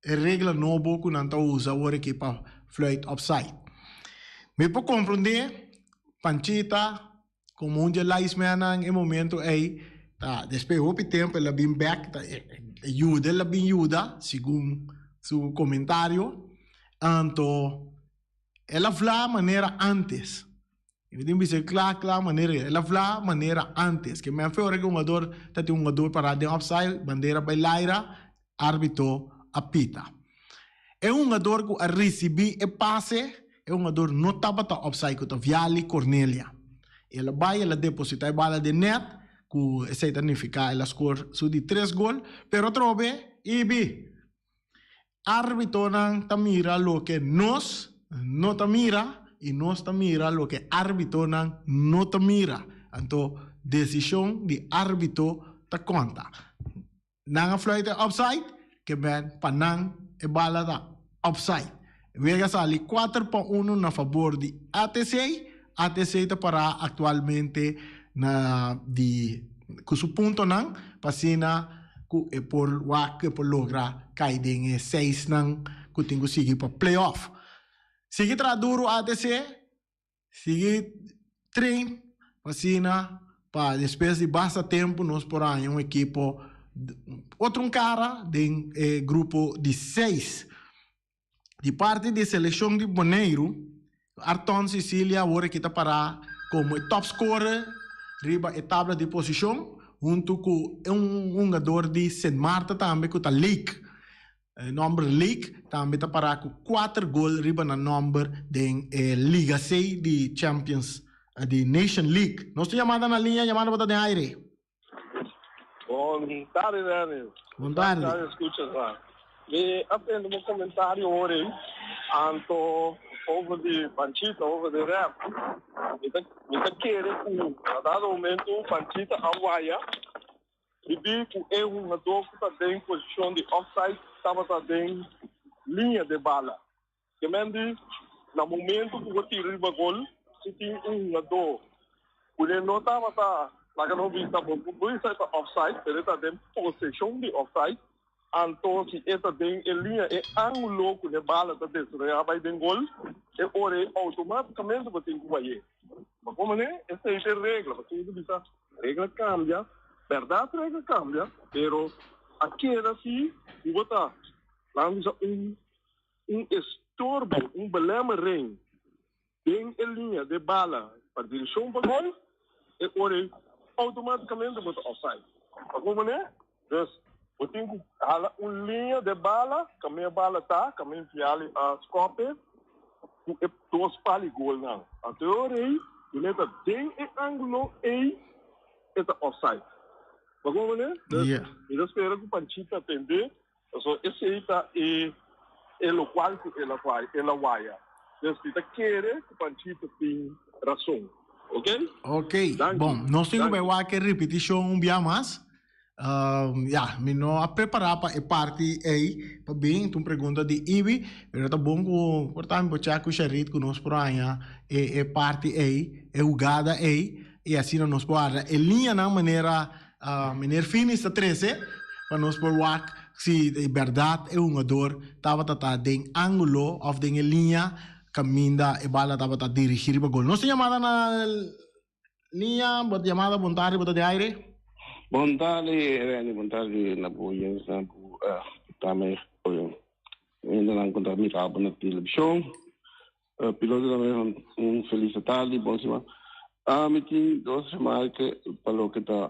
e regla nobo ku nan ta usa awor aki pa fluit offside. Mi por komprondé Panchita komo un di e linesmannan e momento ei ta despues hopi tempu el a bin bek ta yuda el a bin yuda segun su komentario anto el a fla manera antes. Mi tin bisa kla kla manera el a fla manera antes ke men fe ora ke hungador ta tin hungador para den offside bandera bai laira arbitro a pita. E hungador ku a risibi e pase e hungador no tabata offside ku ta Viali Cornelia. El a bai el a deposita e bala den net ku esei ta nifiká el a skor su di tres gol pero atrobe Ibi Árbitonan ta mira loke nos no ta mira i nos ta mira loke árbitonan no ta mira. Anto desishon di árbito ta konta. Nan a fluit e offside, ke men pa nan e bala ta offside. Wega sali kuater pa unu na fabor di ATC. ATC ta pará aktualmente na di ku su puntonan pa asina ku e por wak ku e por logra kai den e seisnan ku tin ku sigui pa playoff. Sigui traha duru ATC, sigui train pa asina pa despues di basta tempu nos por haña un ekipo otro un kara den e grupo di seis. Di parti di selekshon di Boneiru, Arton Cicilia awor aki ta pará komo e topscorer riba e tabla di posishon huntu ku un hungador di Sint Maarten tambe ku ta Lake. E nòmber Lake tambe ta pará ku kuater gol riba nan nòmber den e Liga C di Champions di Nation League. Nos tin yamada na liña, yamada bo ta den aire. Bon tardi, Daniel. Bon tardi. Tardi, escucha sa. Mi a tende un comentario hoor ei, anto over di Panchita, over di rap. Mi ta, mi ta kere ku na dado momento Panchita a waya i bi ku e hungador ku ta den posishon di offside tabata den liña de bala. Ke men di, na momento ku bo tira riba gol, si tin un hungadó ku e no tabata laga no bisa bo por bisa e ta offside, pero e ta den poseshon di offside, anto si e ta den e liña, e ángulo ku e bala ta desaroyá bai den gol, e ora ei outomátikamente bo tin ku bay'é. Bo por manera? Esei ta e regla. Pasobra bo ta bisa regla kambia, bèrdat regla kambia, pero a keda si ku bo ta laga no bisa un un estorbo, un belemmering den e liña de bala pa direccion pa gol, e ora ei automaticamente bo ta offside. Pa como manera? Dus, bo tin cu hala un liña de bala, caminda e bala ta, caminda Vialli a scope, cu e dos pali golnan. Anto e ora ei, cu ta den e angulo ei, e ta offside. Pa como manera? Dus, mi ta spera cu Panchita atende. Pasobra esei ta e e lokual ku el a el a waya. Dus mi ta kere ku Panchito tin rason. Ok? Ok, Danki. bon, nos tin ku Danki. bai wak e ripitishon un bia mas. Ya, mi no a prepará pa e parti ei pa bin, ta un pregunta di Ibi, pero ta bon ku por ta mi por chèk ku Sharit ku nos por haña e e parti ei, e hugada ei, i asina nos por warda e liñanan manera Meneer Finis ta trese pa nos por wak si di bèrdat e hungador tabata ta den ángulo òf den e liña kaminda e bala tabata dirigí riba gol. Nos tin yamada na liña, bo yamada bon tardi, bo ta den aire. Bon tardi Renny, bon tardi na bo oyentenan ku ta me hendenan ku ta mira bo na televishon. Piloto tambe un felis tardi, bon siman. Mi tin dos remarke pa loke ta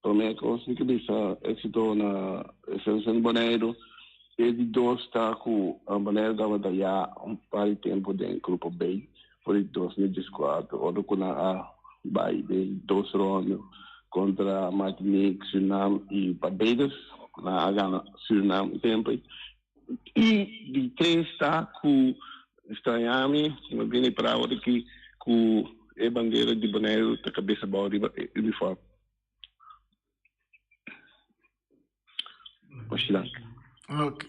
prome kos mi ke bisa éksito na e selekshon di Boneiru. E di dos ta ku Boneiru tabata ya un par di tempu den grupo B for di 2014 ora ku nan a bai den dos ronde kontra Martinique, Surinam i Barbados ku nan a gana Surinam e tempu ei. I di tres ta ku straña mi, no bini para awor aki ku e bandera di Boneiru ta kabes abou riba e uniform. Oshidank. Ok.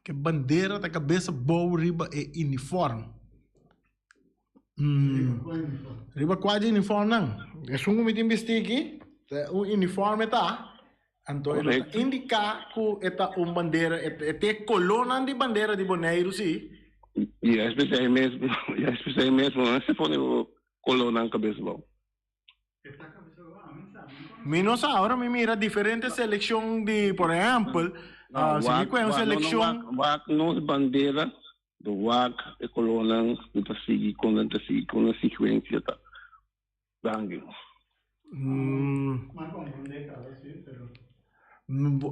Ke bandera ta kabes abou riba e uniform. Riba kua di uniformnan? Esun ku mi tin bisti aki, ta un uniforme ta, anto e no ta indiká ku e ta un bandera, e tin e kolónan di bandera di Boneiru si. I es p'esei mesmo, i es p'esei mesmo nan se pone kolónan kabes abou. Mi no sa, ora mi mira diferente selekshon di, por ehèmpel, si mi kohe un selekshon. Wak nos bandera Do wak e kolónan ku ta sigui kon nan ta sigui kon nan sikuensia ta. Danki.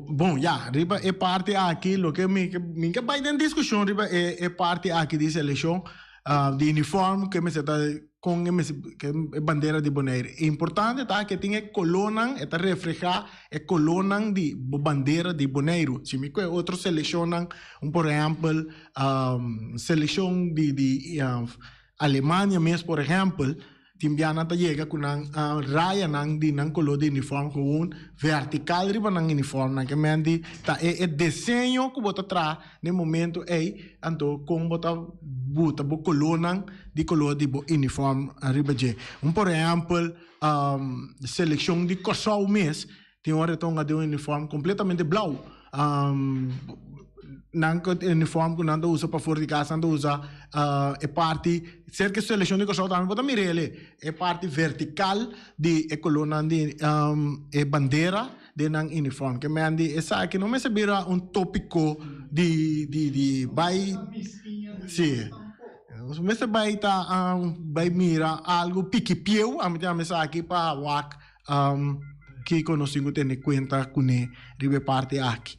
Bon, ya, riba e parti aki loke mi mi ke bai den diskushon riba e e parti aki di selekshon di uniform ke mester ta kon e mester ke e bandera di Bonaire. Importante ta ke tin e kolónan e ta reflehá e kolónan di bo bandera di Boneiru. Si mi kohe otro selekshonnan un por ehèmpel selekshon di di Alemania mes por ehèmpel tin bia nan ta yega ku nan rayanan di nan koló di uniform gewoon vertikal riba nan uniformnan ke men di ta e e deseño ku bo ta traha den momento ei anto kon bo ta buta bo kolónan di koló di bo uniform riba dje. Un por ehèmpel selekshon di Kòrsou mes Tin ora e ta hunga den un uniform completamente blauw. Nan uniform cu nan ta usa pafor di cas, nan ta usa e parti, cerca e seleccion di Curaçao tambe bo ta mira el'e, e parti vertical di e colornan di e bandera den nan uniform. Ke men di esaki no mester bira un topico di di di bay, si, nos mester bay ta bay mira algo piki pieu, ami ta yama esaki pa wak. Kiko nos tin ku tene kuenta kuné riba e parti aki?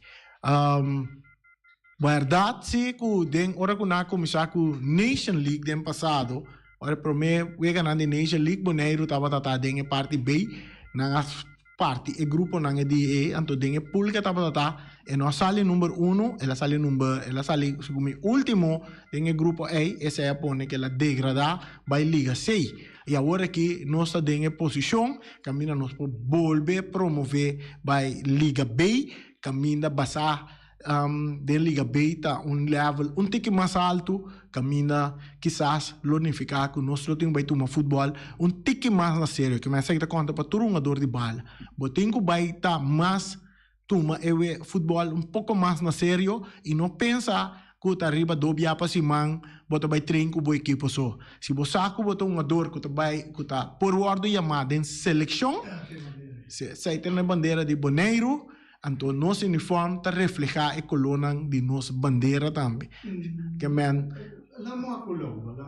Bèrdat si ku den ora ku nan a kuminsá ku Nation League den pasado, ora e promé weganan di Nation League Boneiru tabata ta den e parti B, nan a parti e gruponan e di ei, anto den e pool ke tabata ta e no a sali number uno, el a sali number el a sali segun mi último den e grupo ei, esei a pone ku el a degradá bai Liga C. I awor aki nos ta den e posishon kaminda nos por bolbe promové bai Liga B, kaminda basá den Liga B ta un level un tiki mas altu, kaminda kisas lo nifiká ku nos lo tin ku bai tuma futbòl un tiki mas na serio. Ke mester ta konta pa tur hungador di bala. Bo tin ku bai ta mas tuma e futbòl un poko mas na serio i no pensa ku ta riba dobia pa siman bo ta bai train ku bo ekipo so. Si bo sa ku bo ta un hungador ku ta bai ku ta por wòrdu yamá den selekshon, esei ta na e bandera di Boneiru, anto nos uniform ta reflehá e kolónan di nos bandera tambe. Ke men. La moa koló, la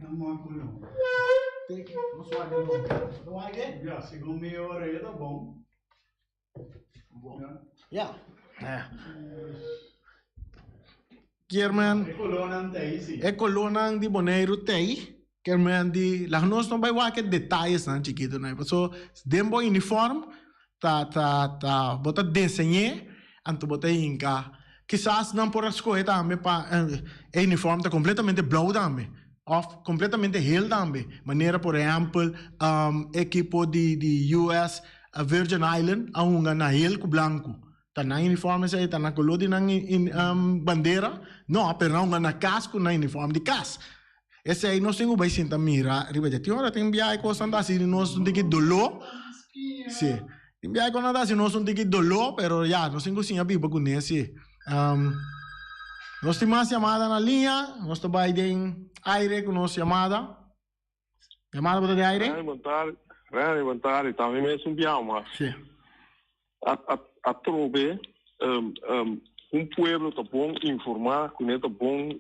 moa koló. Ya, segun mi orea ta bon. Ja. Kiermen. E kolónan t'ei si. E kolónan di Boneiru t'ei. Kiermen di laga nos no bai wak e detayesnan chikitonan. Paso den bo uniform ta ta ta bo ta deseñ'é. anto bo ta hinka. Kisas nan por a skohe tambe pa e uniform ta kompletamente blou tambe òf kompletamente hel tambe. Manera por ehèmpel ekipo di di US Virgin Island a hunga na hel ku blanku. Ta nan uniform esei? Ta na koló di nan bandera? No, pero nan hunga na kas ku nan uniform di kas. Esei nos tin ku bai sinta mira riba dje. Tin ora tin biaha e kosnan ta hasi nos un tiki doló. Si. Tin biaha e kosnan ta hasi nos un tiki doló, pero ya, nos tin ku siña biba kuné si. Nos tin mas yamada na liña. Nos ta bai den aire ku nos yamada. Yamada bo ta den aire? Reni, bon tardi. Reni, bon tardi. Ta mi mes un biaha mas. Si. A, a, atrobe un pueblo ta bon informá, ku ne ta bon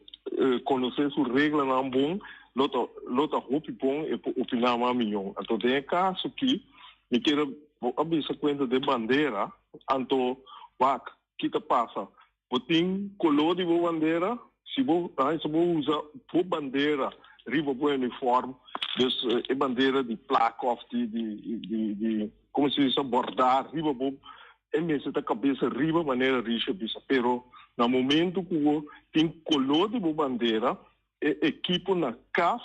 konosé su reglanan bon, lo ta lo ta hopi bon e por opiná mas mihó. Anto den e kaso aki mi kier a bisa kuenta den bandera, anto wak ki ta pasa. Bo tin koló di bo bandera, si bo si bo usa bo bandera riba bo uniform, dus e bandera di plak of di di di di como se bisa bordá riba bo e mester ta cabeza riba manera Rishi a bisa. Pero na momento cu bo tin color di bo bandera e ekipo na cas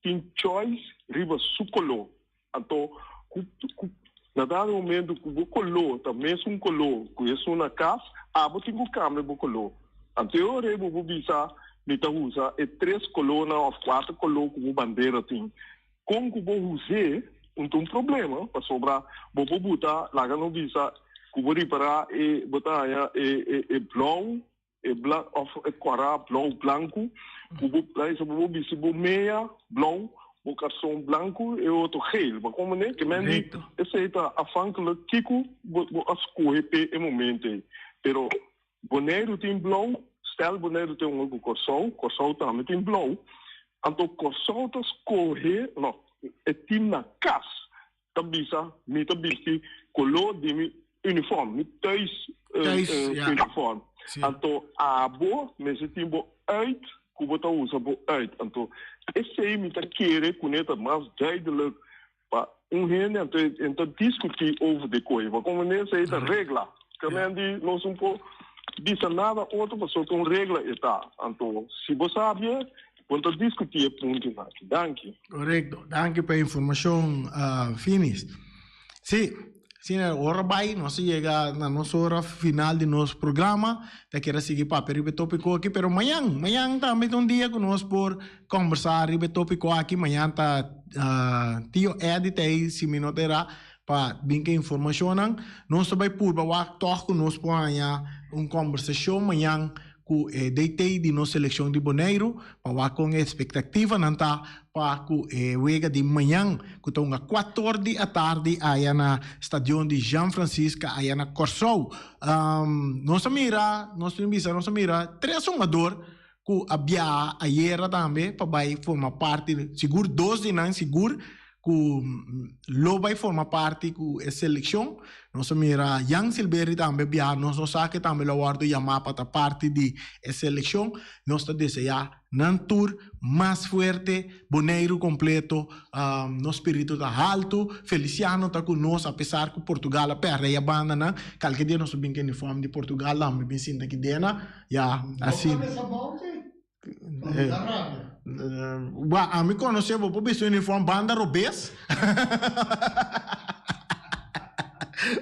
tin choice riba su color. Anto cu cu na dado momento cu bo color ta mesun color cu esun na cas abo tin cu cambia bo color. Anto e ora bo por bisa mi ta usa e tres colornan of cuater color cu bo bandera tin. Kon ku bo hus'é un ta un problema, pasobra bo por buta, laga no bisa ku bo ripará e bo ta haña e e e blou, e blan òf e kòrá blou blanku, ku bo laga bisa bo por bisti bo meya blou, bo karson blanku e otro geel. Bo komprendé? Ke men di esei ta afhankelijk kiko bo bo a skohe p'e e momento ei. Pero Boneiru tin blou, stel Boneiru tin un ku Kòrsou, Kòrsou tambe tin blou. Anto Kòrsou ta skohe, no, e tim na kas ta bisa mi ta bisti koló di mi uniform, mi thuis uniform. Anto abo mester tin bo uit ku bo ta usa bo uit. Anto esei mi ta kere kuné ta mas duidelijk Pa un hende anto e ta diskutí over di koe. Pa komo esei ta regla. Kamen di nos un por bisa nada otro pasobra ta un regla e ta. Anto si bo sabia bo ta diskutí e puntonan aki. Danki. Korekto. Danki pa e informashon Finis. Sí, asina ora bai nos a yega na nos ora final di nos programa. Ta kier a sigui papia riba e topiko aki pero mañan, mañan tambe ta un dia ku nos por Kombersá riba e tópiko aki mañan ta Tio Eddie ta ei si mi no ta erá pa bin ku e informashonnan. Nos ta bai purba wak tòg ku nos por haña un kombersashon mañan ku e DT di nos selekshon di Boneiru pa wak kon e espektativanan ta pa ku e wega di mañan ku ta hunga kuator di atardi aya na stadion di Jean Francisca aya na Kòrsou. Nos a mira, nos tin bisa nos a mira tres hungador ku a biaha ayera tambe pa bai forma parti, sigur dos di nan sigur ku lo bai forma parti ku e selekshon. Nos a mira Jan Silbery tambe biaha, nos no sa ke tambe lo a wòrdu yamá pa ta parti di e selekshon. Nos ta deseá nan tur mas fuerte, Boneiru kompleto, nos spiritu ta haltu, Feliciano ta ku nos apesar ku Portugal a pèrdè ya bandanan, kalke dia nos ta bin ku uniform di Portugal tambe bin sinta aki dena. Ya, así. Bo cabeza bou ti? Bo ta rabia. Wa, ami conoce bo por bisti uniform banda robes.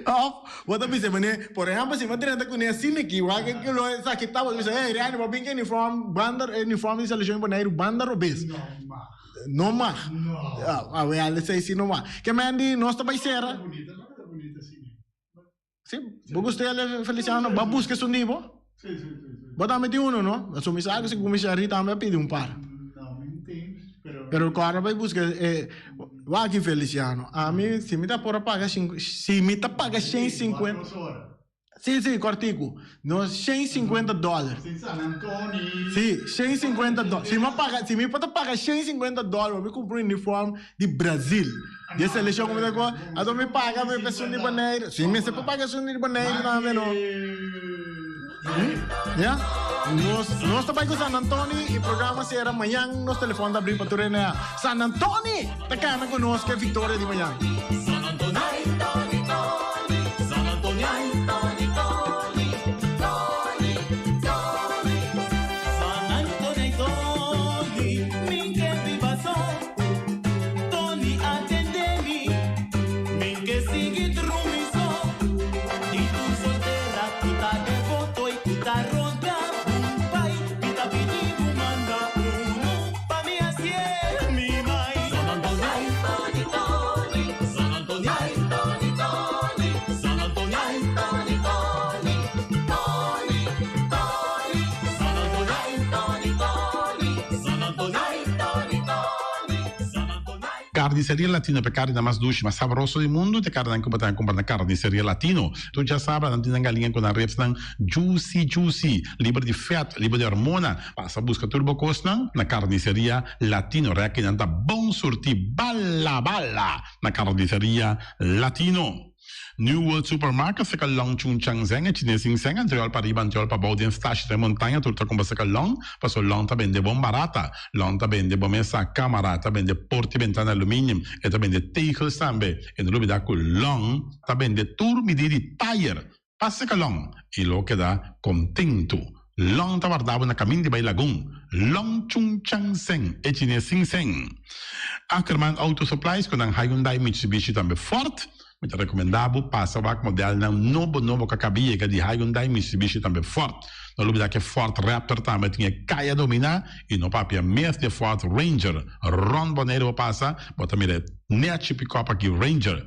Of, bo ta bisa mane, por ehempel, si mi a drenta cune asina aki, wa ke lo esaki ta, bo ta bisa, hey, Randy, bo bin cu uniform banda, uniform di seleccion di Boneiru banda robes. No mag. No mag. No. Ah, wel, esey si no mag. Ke men di, nos ta bay cera. Bonita, no ta bonita asina. Sí, bo gusta el Feliciano, ba busca esun di bo. Sí, sí, sí, sí. Bo tambe tin uno, no? Pasobra mi sa ku si kuminsha ri tambe a pidi un par. No, mi no tin, pero. Pero kòrda bai buska e, wak aki Feliciano, ami si mi ta por a paga sinku, si mi ta paga 150. Dos ora. Sí, sí, kòrtiku. No, 150 dòler. Sin San Antoni. Sí, 150 dòler. Si mi a paga, si mi por ta paga 150 dòler pa mi kumpra un uniform di Brazil. Di e selekshon ku mi ta ku, anto mi paga mi pa esun di Boneiru. Si mi mester por paga esun di Boneiru tambe no. Ya. Nos, nos ta bai ku San Antoni i programa sera mañan. Nos telefòn ta abrí pa tur hende. San Antoni ta kana ku nos ku e viktoria di mañan. San Antoni, Toni, Toni, San Antoni, Toni, Toni. ku ta devoto i ku ta roga bo pai. Mi ta pidi bo manda unu pa mi hasié mi mai. San Antonio, ai Tony Tony, San Antonio, ai Tony Tony, San Antonio, ai Tony Tony, Tony Tony, San Antonio, ai Tony Tony, San Antonio, ai Tony Tony, San Antonio, ai. Carniceria Latino p'e carninan mas dushi, mas sabroso di mundu, t'e carninan cu bo ta cumpra na Carniceria Latino. Tur djasabra nan tin nan galiña cu nan ribsnan juicy juicy, liber di vet, liber di hormona. Pasa busca tur bo cosnan na Carniceria Latino. Rekinan ta bon surti bala bala na Carniceria Latino. New World Supermarket seka long Chung Chang Zeng e chines sin seng antriol pa riba antriol pa bou den stashi den montaña tur ta kumpra seka long paso long ta bende bon barata long ta bende bo mesa kamara ta bende porta y bentana aluminium e ta bende tegels tambe e no lubida ku long ta bende tur midi di tayer pa seka long y lo keda kontentu long ta warda bo na kamin di bai lagun long Chung Chang Zeng e chines sin seng Ackerman Auto Supplies ku nan Hyundai Mitsubishi tambe Ford Mi ta rekomendá bo pasa wak modelnan nobo nobo ku a kaba yega di Hyundai, Mitsubishi tambe Ford. No lubidá ku e Ford Raptor tambe tin e kaya dominá i no papia mes di e Ford Ranger. Rònt Boneiru bo pasa, bo ta mira e nèchi pikòp aki Ranger.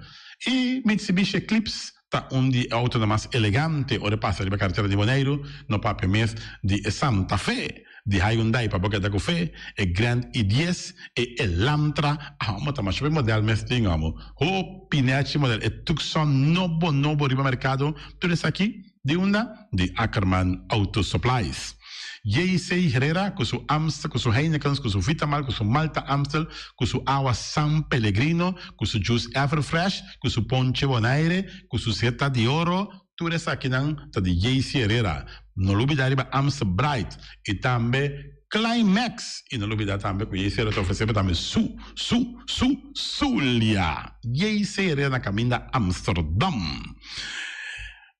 I Mitsubishi Eclipse ta un di e outonan mas elegante ora e pasa riba karetera di Boneiru, no papia mes di e Santa Fe. Di Hyundai pa bo keda ku fe, e Grand i dies, e Elantra, amo ta masha be model mes tin amo. Hopi nechi model, e Tucson nobo nobo riba merkado, tur esaki di unda? Di Ackerman Auto Supplies. JC Herrera ku su Amstel, ku su Heinekens, ku su Vitamal, ku su Malta Amstel, ku su awa San Pellegrino, ku su juice Everfresh, ku su ponche Bonaire, ku su Zeta di Oro, Tur esakinan ta di JC Herrera. No lubida riba Amstel Bright y tambe Climax. Y no lubida tambe cu JC Herrera ta ofrece bo tambe su, su, su, Zulia. JC Herrera na caminda Amsterdam.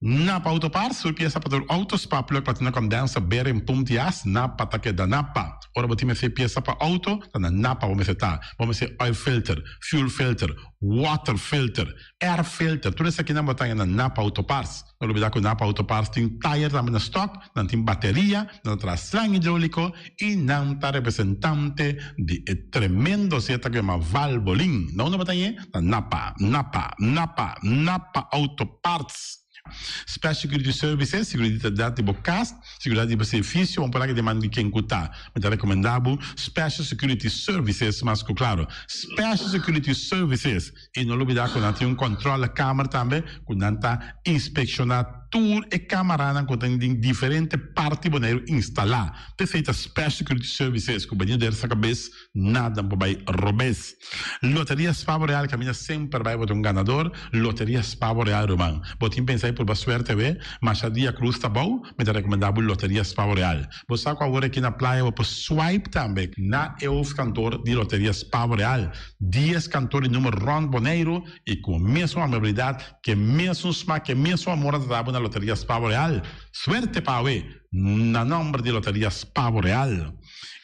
Napa Auto Parts, tur pieza pa tur auto, spark plug, platina condenser, bearing, pump di as, Napa ta keda Napa. Ora bo tin mester pieza pa auto, ta na Napa bo mester ta. Bo mester oil filter, fuel filter, water filter, Air filter, tur esakinan bo ta haña na Napa Auto Parts. No lubida ku Napa Auto Parts tin tayer tambe na stock, nan tin bateria, nan ta traha slang hidroliko i nan ta representante di e tremendo zeta ku yama Valvoline. Na unda bo ta hañ'é? Na Napa, Napa, Napa, Napa Auto Parts. Special Security Services, Seguridat di bo kas, seguridat di bo servisio, un palabra di man di ken ku ta. Mi ta rekomendá bo Special Security Services mas ku klaro. Special Security Services. I no lubidá ku nan tin un kòntròlekamer tambe ku nan ta inspekshoná tur e kamaranan ku tin den diferente parti Boneiru instalá. P'esei ta Special Security Services ku bini der sa kabes nada por bai robes. Loteria Spavo Real kaminda semper bai bo ta un ganador. Loteria Spavo Real ruman. Bo tin pensa di purba suerte awe? Masha dia krus ta bou, mi ta rekomendá bo Loteria Spavo Real. Bo sa ku awor aki na playa bo por swipe tambe na e hoofdkantoor di Loteria Spavo Real. Dies kantoor di numer rònt Boneiru i ku e mesun amabilidat, ku e mesun smak, ku e mesun amor a trata bo na Loteria Spavo Real. Suerte pa awe na nòmber di Loteria Spavo Real.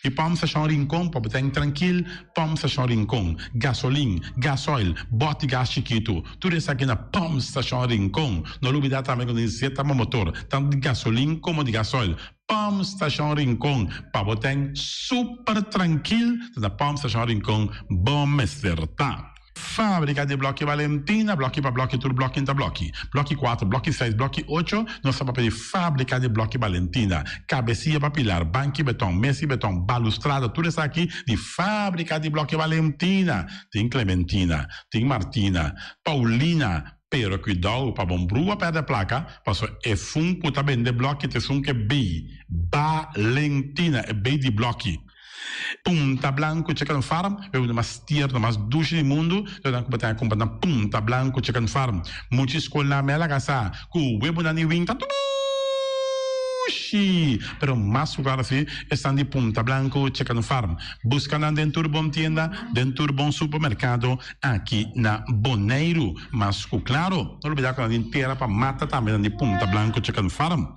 I Pòmp Stashon Rincon pa bo ta en trankil, Pòmp Stashon Rincon, gasolin, gasoil, bòt di gas chikitu, tur esaki na Pòmp Stashon Rincon. No lubidá tambe ku nos zeta bo motor, tantu di gasolin komo di gasoil. Pòmp Stashon Rincon, pa bo ta en super trankil, ta na Pòmp Stashon Rincon bo mester ta. Fábrika di Blòki Valentina, blòki pa blòki tur blòki ta blòki. Blòki kuater, blòki seis, blòki ocho, nos ta papia di Fábrika di Blòki Valentina. Kabesia pa pilar, banki beton, mesa di beton, balustrada, tur esaki di Fábrika di Blòki Valentina. Tin Clementina, tin Martina, Paulina, pero kuidou pa bon brua pèrdè plaka, pasobra e fun ku ta bende blòki ta esun ku e bei Valentina, e bei di blòki. Punta Blanco Chicken Farm, e un mas tierno, mas dushi di mundu, lo nan ku bo ta kumpra na Punta Blanco Chicken Farm. Mucha skolnan me a laga sa ku webonan di win ta dushi, pero mas ku klaro si esnan di Punta Blanco Chicken Farm. Buska nan den tur bon tienda, den tur bon supermerkado aki na Boneiru. Mas ku klaro, no lubida ku nan tin tera pa mata tambe nan di Punta Blanco Chicken Farm.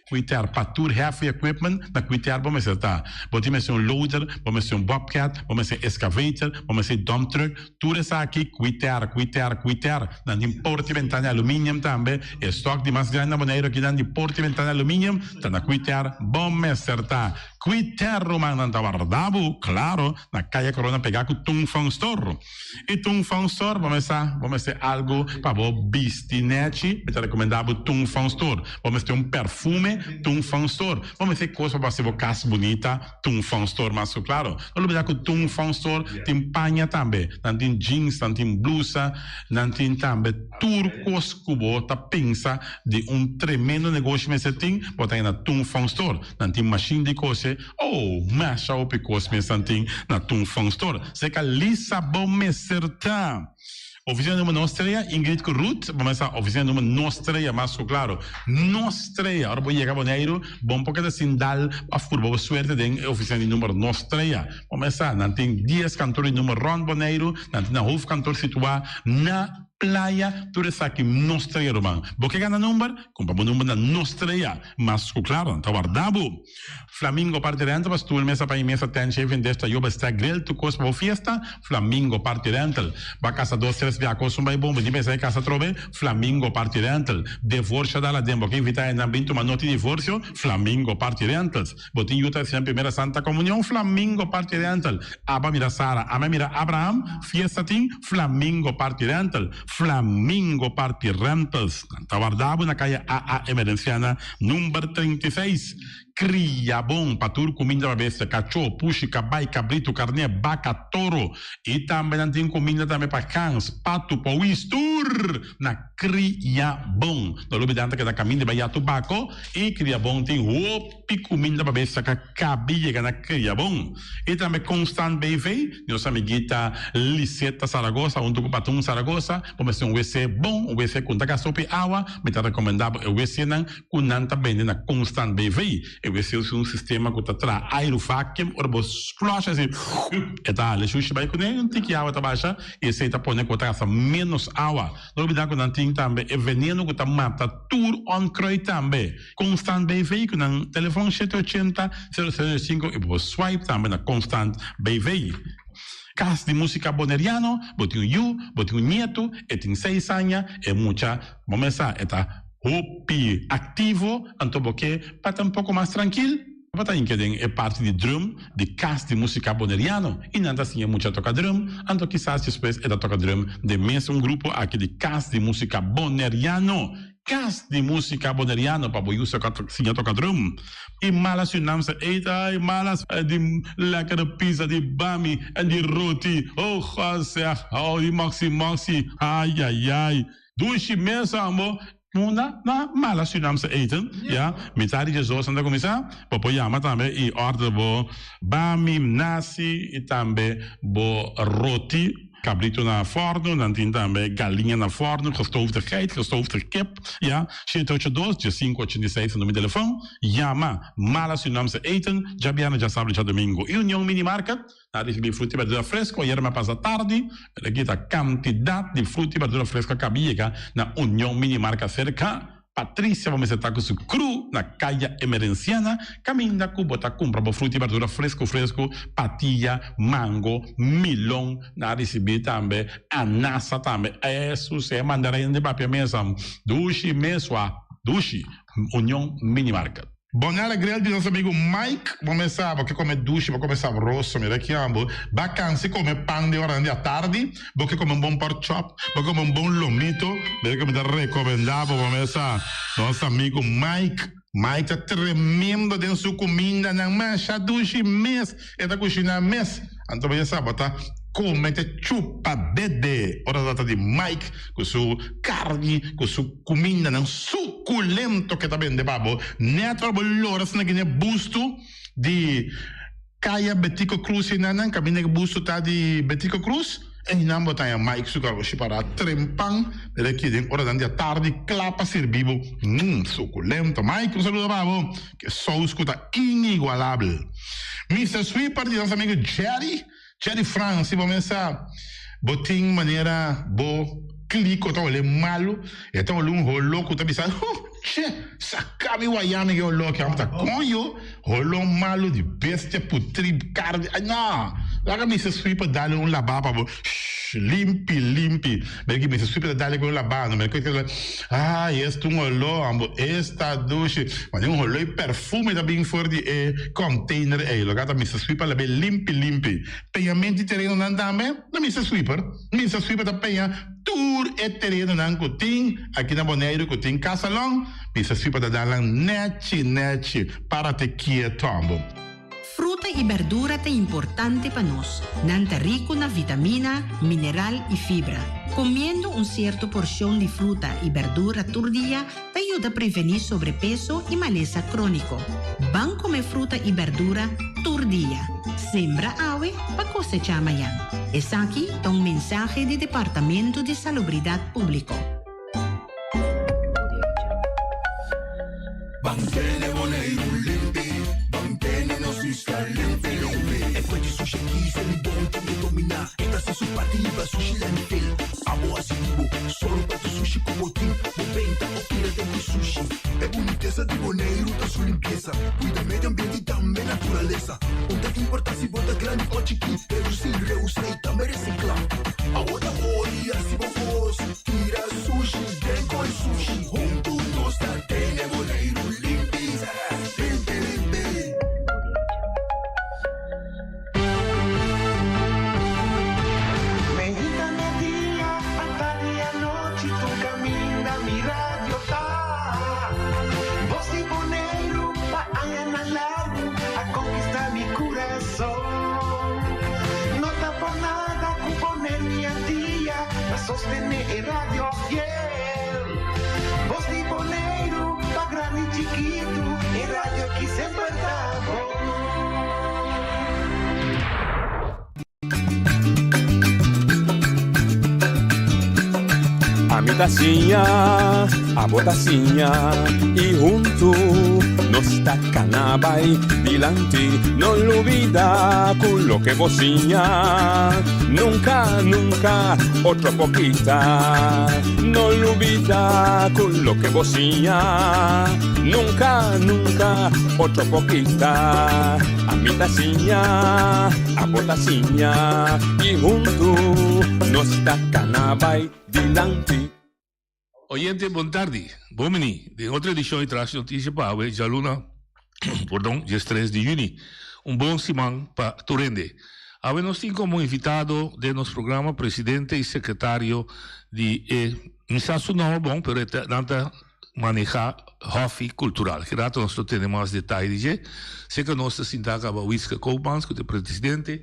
Quiter pa tur heavy equipment na Quiter bo mester ta. Bo tin mester un loader, bo mester un bobcat, bo mester excavator, bo mester dump truck, tur esaki Quiter, Quiter, Quiter. Nan tin porta y ventana aluminium tambe. E stock di mas grandi na Boneiru akinan di porta y ventana aluminium ta na Quiter bo mester ta. Quiter ruman nan ta warda bo, claro, na Kaya Corona pega cu Tung Fong Store. Y Tung Fong Store bo mester bo mester algo pa bo bisti nechi, mi ta recomenda bo Tung Fong Store. Bo mester un perfume, Tung Fong Store. Bo mester cos pa bo haci bo cas bunita, Tung Fong Store mas cu claro. No lubida cu Tung Fong Store tin paña tambe. Nan tin jeans, nan tin blusa, nan tin tambe tur cos cu bo ta pensa di un tremendo negoshi mester tin, bo ta haya na Tung Fong Store. Nan tin machine di cose, oh, masha hopi cos mes nan tin na Tung Fong Store. Seca Lisa bo mester ta. Oficina numero nos trea, Ingrid cu Ruth, bo mester sa oficina numero nos trea mas cu claro. Nos trea, ora bo yega Boneiru, bon por keda sin dal of purba bo suerte den e oficina di numero nos trea. Bo mester sa, nan tin dies kantoor di numero rond Boneiru, nan tin nan hoofdkantoor situa na Playa, tur esaki nos trea ruman. Bo ke gana number? Kumpra bo number na nos trea. Mas ku klaro, nan ta warda bo. Flamingo Party Rental pa stoel, mesa pa i mesa, tent, shaving dish, tayoba, stack, grill, tur kos pa bo fiesta. Flamingo Party Rental. Bo a kasa dos, tres bia kos un bai bon, bo tin pensa e kasa atrobe? Flamingo Party Rental. Devorsio dal aden, bo ke invita hendenan bin tuma noti divorsio? Flamingo Party Rentals. Bo tin yu ta hasinan primera santa komunion? Flamingo Party Rental. Aba mira Sara, ame mira Abraham, fiesta tin? Flamingo Party Rental. Flamingo Party Rentals. Nan ta warda bo na kaya AA Emerenciana number 36. Kria bon pa tur kuminda pa bestia, kachó, pushi, kabai, kabritu, karné, baka, toro. I tambe nan tin kuminda tambe pa gans, patu, powis, tur na Kria Bon. No lubida nan ta keda kaminda bai ya tubako i Kria Bon tin hopi kuminda pa bestia ka kabi yega na Kria Bon. I tambe Constant BV, nos amiguita Liseta Zaragoza huntu ku Patun Zaragoza, bo mester un wc bon, un wc ku no ta gasta hopi awa, mi ta rekomendá bo e wcnan ku nan ta bende na Constant BV. E wc usa un sistema ku ta traha airu vacuum, ora bo flush asi e ta hala e shushi bai kuné, un tiki awa ta basha i esei ta pone ku bo ta gasta ménos awa. No olbida ku nan tin tambe e veneno ku ta mata tur onkruid tambe. Constant BV ku nan telefon shete ochenta, sero sero sinku i bo por swipe tambe na Constant BV. Kas di Musika Boneriano, bo tin un yu, bo tin un nietu, e tin seis aña, e mucha, bo mesa e ta hopi aktivo, anto bo ke pa ta un poko mas trankil, bo ta hinka den e parti di drum di Kas di Musika Boneriano i nan ta siña mucha toka drum, anto kisas despues e ta toka drum den mes un grupo aki di Kas di Musika Boneriano. Kas di Musika Boneriano pa bo yu siña toka drum. I mala Surinaamse eten, ai mala di lekkere pizza, di bami en di roti, oh God zeg, oh di moxi moxi, ai ai ai, dushi mes ambo. Munda na mala Surinaamse eten, ya, mitad di djesdos nan ta kuminsá, bo por yama tambe i order bo bami, nasi i tambe bo roti, kabrito na fòrnu, nan tin tambe galiña na fòrnu, gestoofde geit, gestoofde kip, ya, shete ocho dos, diesinku ochenta i seis ta numero di telefòn, yama mala Surinaamse eten, djabièrnè, djasabra i djadumingu. I Union Mini Market. Na ricibi fruta y berdura fresco ayer mi a pasa tardi, pero aki ta cantidad di fruta y berdura fresco a caba yega na Union Mini Marca cerca Patricia bo mester ta cu su crew na Caya Emerenciana caminda cu bo ta cumpra bo fruta y berdura fresco fresco, patilla, mango, milon, na ricibi tambe anasa tambe, esu se mandarin di papia mesa dushi mesua dushi Union Mini Market. Bonella Grill di nos amigo Mike, bo mes sa bo ke come dushi, bo come sabroso, mira ki ambo, ba cansi come pan den oranan di atardi, bo ke come un bon pork chop, bo ke come un bon lomito, mira ke mi ta recomenda bo, bo mes sa, nos amigo Mike, Mike ta tremendo den su cumindanan, masha dushi mes e ta cushina mes, anto bo ya sa bo ta come te chupa dede ora ta trata di Mike cu su carni, cu su cumindanan suculento ke ta bende pa bo net ora bo lora asina gine busto di Kaya Betico Cruz enanan caminda ke busto ta di Betico Cruz einan bo ta haña Mike su garoshi para trempan mira aki den oranan di atardi kla pa sirbi bo mm suculento Mike un saludo pa bo ke saus ku ta inigualabel Mister Sweeper di nos amigo Jerry Jerry Frans si bo mesa bo tin manera bo. Kliko ta hole malu, e ta hole un holó ku ta bisa, Huh, che, saka mi wayá mi e holó aki. Amo ta koño, holó malu di bestia putrí, karni, ay no! Laga Mister Sweeper dale un labá pa bo, shh, limpi, limpi. Mira ki Mister Sweeper ta dale ku un labá, no mira ku ay, esta un holó, amo, esta dushi. Mane un holó i perfume ta bin for di e container ei. Loke ta Mister Sweeper lab'é limpi, limpi. Peñamento di terenonan tambe na Mister Sweeper. Mister Sweeper ta peña tur e terenonan ku tin aki na Boneiru ku tin kasalon. Mister Sweeper ta dal nan nechi nechi. Párate kieto ambo. Fruta i berdura ta importante pa nos. Nan ta riku na vitamina, mineral i fibra. Komiendo un sierto porshon di fruta i berdura tur dia ta yuda prevení sobrepeso i malesa króniko. Ban kome fruta i berdura tur dia. Sembra awe pa kosechá mañan. Esaki ta un mensahe di Departamento di Salubridat Públiko. Ban tene Boneiru limpi, ban tene nos isla limpi limpi. E fuente sushi aki se mi bon tin e dominá. E ta hasi su parti libra sushi landfill. Abo hasi di bo, sòru pa tur sushi ku bo tin. Bo benta o tira den ku sushi. E bunitesa di Boneiru ta su limpiesa. Kuida medio ambiente i tambe naturalesa. Un ta importá si bo ta grandi o chikí. Redusí, reusá i tambe resiklá. Abo ta ora i hasi bo kos. Tira sushi den koi sushi. Huntu nos ta tene Boneiru limpi. Limpi limpi. Meinta media, atardi anochi, tur kaminda mi radio ta. Bos di Boneiru pa añanan largu a konkistá mi kurason. No ta por nada ku Boneiru i Antia ta sostené e radio fiel. Bos di Boneiru pa grandi i chikitu, e radio ki semper ta bon. Ami ta siña, abo ta siña y huntu nos ta cana bay dilanti. No lubida cu loke bo siña nunca, nunca otro por kita. No lubida cu loke bo siña nunca, nunca otro por kita. Ami ta siña, abo ta siña y huntu nos ta cana bay dilanti. Oyente bon tardi, bon bini den otro edicion di Trash Noticia pa awe djaluna, pordon, diestres di juni. Un bon siman pa tur hende. Awe nos tin como invitado den nos programa presidente y secretario di e, mi sa su nomber bon pero e ta nan ta maneha Hofi Cultural. Ki rato nos lo tene mas detaye di dje. Seca nos ta sinta caba Wietske Koopmans cu ta e presidente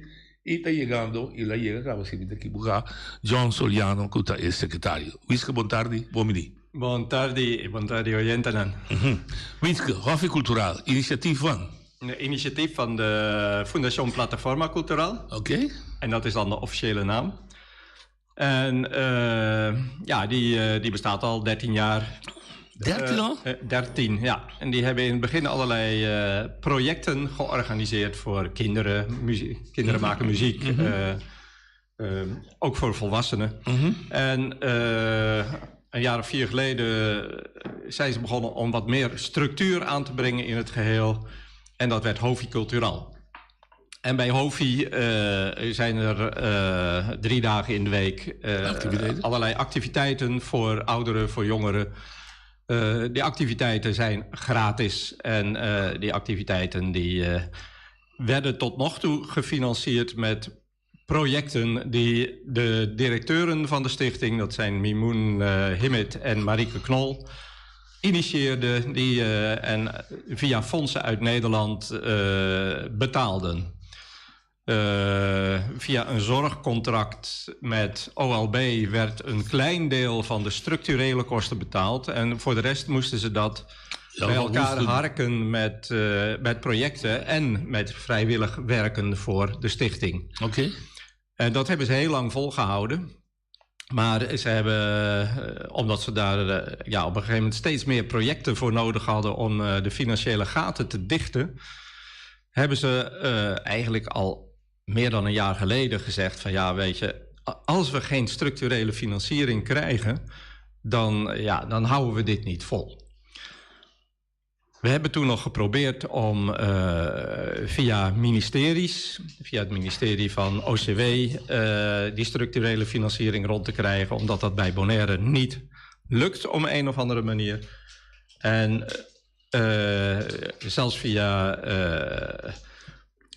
y ta yegando y la yega caba si mi ta ekiboca John Soliano cu ta e secretario. Wietske bon tardi, bon bini. Bon tardi y bon tardi oyentenan. Wietske, Hofi Cultural, initiatief van? Initiatief van de Fundacion Plataforma Cultural. Oké. En dat is dan de officiële naam. En ja, die, die bestaat al 13 jaar. 13 al? 13, ja. En die hebben in het begin allerlei projecten georganiseerd voor kinderen. Muziek, kinderen mhm. maken muziek. Mhm. ook voor volwassenen. Mhm. En een jaar of vier geleden zijn ze begonnen om wat meer structuur aan te brengen in het geheel. En dat werd Hofi Cultural. En bij Hofi eh, zijn er eh, drie dagen in de week eh, allerlei activiteiten voor ouderen, voor jongeren. die activiteiten zijn gratis en die activiteiten die werden tot nog toe gefinancierd met projecten die de directeuren van de stichting, dat zijn Mimoun Himmet en Marieke Knol, initieerden die, eh, en via fondsen uit Nederland eh, betaalden. Eh, via een zorgcontract met OLB werd een klein deel van de structurele kosten betaald. En voor de rest moesten ze dat ja, bij elkaar harken met, met projecten en met vrijwillig werken voor de stichting. Oké. En dat hebben ze heel lang volgehouden. Maar ze hebben, eh, omdat ze daar eh, ja, op een gegeven moment steeds meer projecten voor nodig hadden om eh, de financiële gaten te dichten, hebben ze eigenlijk al meer dan een jaar geleden gezegd van ja, weet je, als we geen structurele financiering krijgen, dan, ja, dan houden we dit niet vol. We hebben toen nog geprobeerd om uh, via ministeries, via het ministerie van OCW, uh, eh, die structurele financiering rond te krijgen, omdat dat bij Bonaire niet lukt om een of andere manier. En uh, zelfs via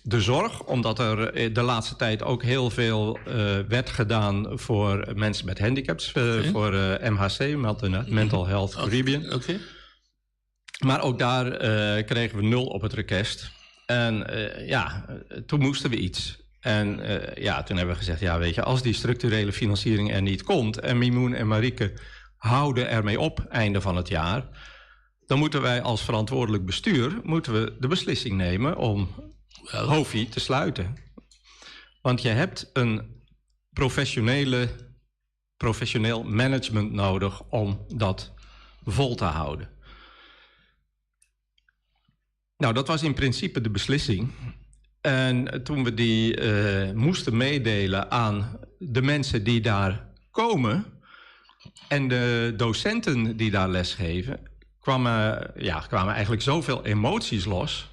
de zorg, omdat er de laatste tijd ook heel veel werd gedaan voor mensen met handicaps, okay. voor MHC, Mental Health Caribbean. Oké. Okay. Maar ook daar uh, kregen we nul op het rekest. En uh, ja, toen moesten we iets. En uh, ja, toen hebben we gezegd, ja weet je, als die structurele financiering er niet komt... en Mimoen en Marieke houden ermee op einde van het jaar... dan moeten wij als verantwoordelijk bestuur moeten we de beslissing nemen om Hofi te sluiten. Want je hebt een professionele, professioneel management nodig om dat vol te houden. Nou, dat was in principe de beslissing. En toen we die uh, moesten meedelen aan de mensen die daar komen en de docenten die daar lesgeven, kwamen, ja, kwamen eigenlijk zoveel emoties los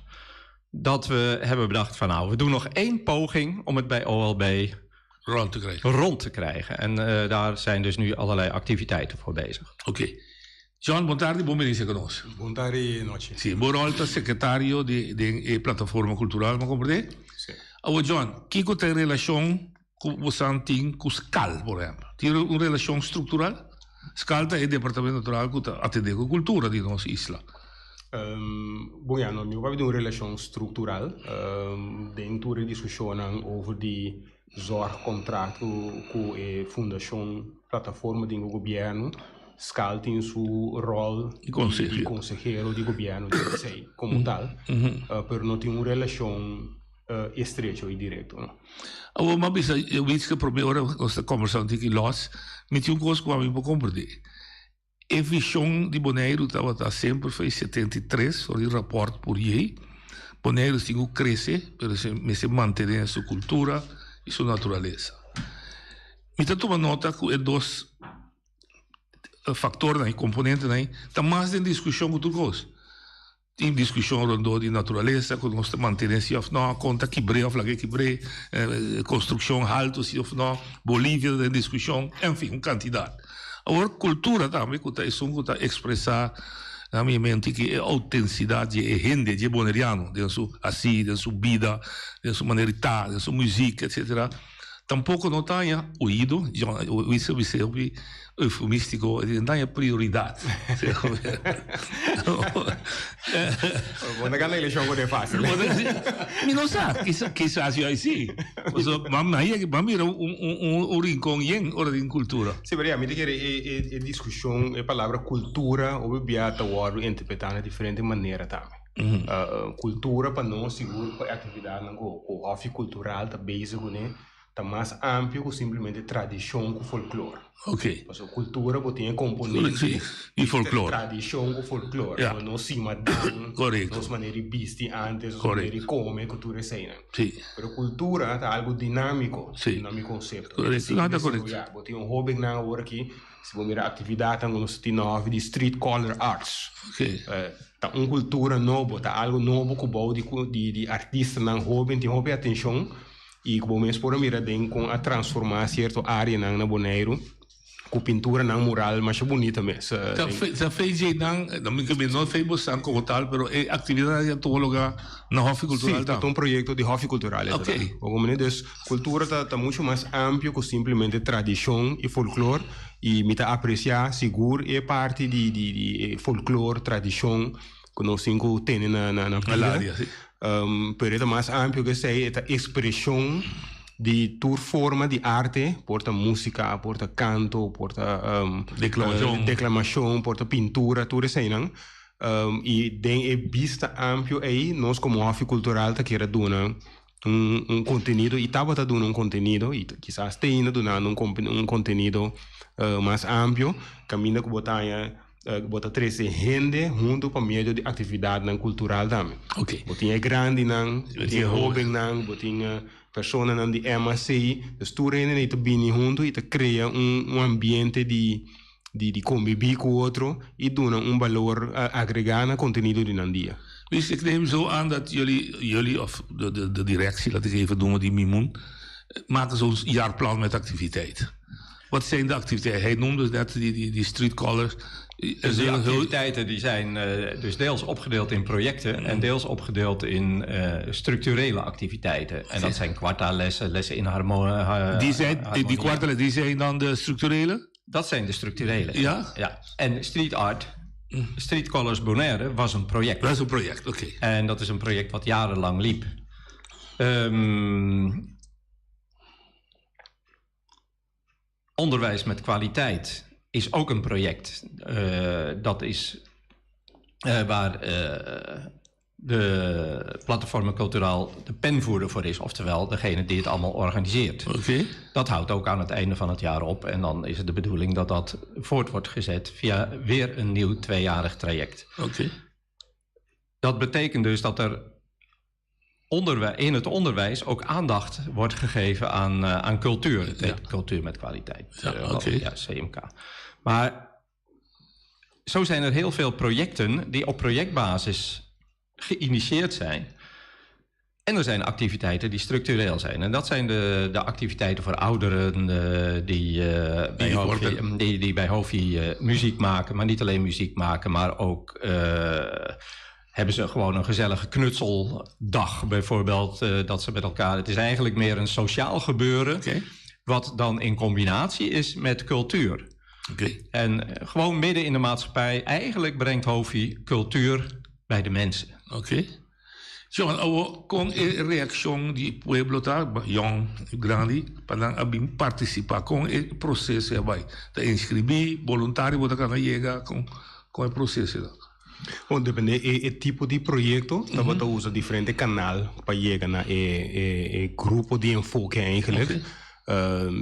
dat we hebben bedacht van nou, we doen nog één poging om het bij OLB rond te krijgen. Rond te krijgen. En uh, daar zijn dus nu allerlei activiteiten voor bezig. Oké. Okay. John, bon tardi, bon bini ku nos. Bon tardi, nochi. Si, bo ròl ta sekretario di, di e plataforma kultural, mi a komprendé? Si. Awor, John, kiko ta e relashon ku bosan tin ku skal, por ehèmpel? Tin un relashon struktural? Skal ta e departamento natural ku ta atendé ku kultura di nos isla. Um, bon ja, no, mi papia di un relashon struktural. Um, den tur e diskushonnan over di zorgcontract ku e fundashon plataforma den gobièrnu, Skal tin su ròl di konsehero di konsehero di gobièrnu den esei komo tal, pero no tin un relashon estrecho i direkto no. Awor mi a bisa Wietske promé ora nos ta kòmbersá un tiki lòs, mi tin un kos ku ami por komprendé. E vishon di Boneiru tabata semper for e 73, for di rapòrt Pourier, Boneiru tin ku krese, pero mester mantené su kultura i su naturalesa. Mi ta tuma nota ku e dos faktornan, e komponentenan, ta mas den diskushon ku tur kos. Tin diskushon rondó di naturalesa, ku nos ta mantené si òf nò, kon ta kibr'é òf lag'é kibr'é, konstrukshon haltu si òf nò, Bolivia ta den diskushon, enfin, un kantidat. Awor kultura tambe ku ta esun ku ta ekspresá na mi mente ki e outensidat di e hende, di e boneriano den su hasí, den su bida, den su manera di ta, den su muzik, etsetera. Tampoko no ta haña oido, Wietse bis'é hopi eufemístiko, e ta haña prioridat. Bo ta gana elekshon ku den fásil. Mi no sa, kisas yo ai sí. Pasobra bo a mira un rinkon yen ora tin kultura. Sí, pero ya, mi ta kere e diskushon, e palabra kultura hopi bia ta wòrdu interpretá na diferente manera tambe. Kultura pa nos sigur pa e aktividatnan ku ku hòfi kultural ta bezig kuné ta mas amplio ku simplemente tradishon ku folklor. Pasobra kultura bo tin e komponente di folklor, tradishon ku folklor. Nos simadan, nos manera di bisti antes, nos manera di kome ku tur eseinan. Pero kultura ta algu dinámiko na mi konsepto. Bo tin un hóbennan awor aki. Si bo mira aktividatnan ku nos tin na hòfi di street color arts. Ta un kultura nobo, ta algu nobo ku bou di di artistanan hóben tin hopi atenshon i ku bo mes por a mira den kon a transformá sierto áreanan na Boneiru ku pinturanan mural masha bunita mes. Ta fe djeinan, no mi ke no fe bosan komo tal, pero e aktividatnan ya tuma lugá na Hòfi Kultural Sí, ta un proyekto di Hòfi Kultural e ta. Bo komprende? Dus kultura ta ta muchu mas amplio ku simplemente tradishon i folklor i mi ta apresiá sigur e parti di di di e folklor, tradishon ku nos tin ku tene na na na bida. Pero e ta mas amplio ku esei, e ta ekspreshon di tur forma di arte, por ta músika, por ta kanto, por ta deklamashon, por ta pintura, tur eseinan. I den e bista amplio ei nos komo Hòfi Kultural ta kere duna un kontenido i tabata duna un kontenido i kisas te ainda dunando un kontenido mas amplio kaminda ku bo ta haña bo ta trese hende huntu pa medio di aktividatnan kultural tambe. Bo tin e grandinan, bo tin e hóbennan, bo tin. personanan di MAC, dus tur hende ei ta bini huntu i ta krea un un ambiente di di di kombibí ku otro i duna un balor agregá na kontenido di nan dia. Dus ik neem zo aan dat jullie, jullie of de, de, de directie, laat ik even noemen, die Mimoen, maken zo'n jaarplan met activiteit. Wat zijn de activiteiten? Hij noemde net die, die, die street colors. Dus die activiteiten die zijn uh, dus deels opgedeeld in projecten en deels opgedeeld in uh, structurele activiteiten. En dat zijn kwartaallessen, lessen in harmonie. Die, zijn, die, die kwartalen, die zijn dan de structurele? Dat zijn de structurele. Ja? Ja. En street art, Street Colors Bonaire was een project. Dat is een project, oké. Okay. En dat is een project wat jarenlang liep. Um, onderwijs met kwaliteit is ook een project. Uh, dat is uh, waar uh, de Platformen Culturaal de penvoerder voor is. Oftewel degene die het allemaal organiseert. Okay. Dat houdt ook aan het einde van het jaar op. En dan is het de bedoeling dat dat voort wordt gezet via weer een nieuw tweejarig traject. Okay. Dat betekent dus dat er in het onderwijs ook aandacht wordt gegeven aan, uh, aan cultuur. Het heet ja. Cultuur met kwaliteit. Ja, uh, okay. ja, CMK. Maar zo zijn er heel veel projecten die op projectbasis geïnitieerd zijn. En er zijn activiteiten die structureel zijn. En dat zijn de, de activiteiten voor ouderen uh, die, uh, bij Hofi, die, die bij Hofi uh, muziek maken. Maar niet alleen muziek maken, maar ook hebben ze gewoon een gezellige knutseldag bijvoorbeeld. Dat ze met elkaar. Het is eigenlijk meer een sociaal gebeuren. Okay. Wat dan in combinatie is met cultuur. Okay. En gewoon midden in de maatschappij. Eigenlijk brengt Hofi cultuur bij de mensen. Oké. Okay. John, awo, kon e reaccion di pueblo ta, jong, grandi, pa nan a bin participa, kon e proceso a bai? Ta inscribi, voluntario bo ta kana yega, kon, kon e proceso ta? Bon, depende e, e tipo di proyecto, tabata usa diferente canal pa yega na e, e, e grupo di enfoke eigenlijk. Oké.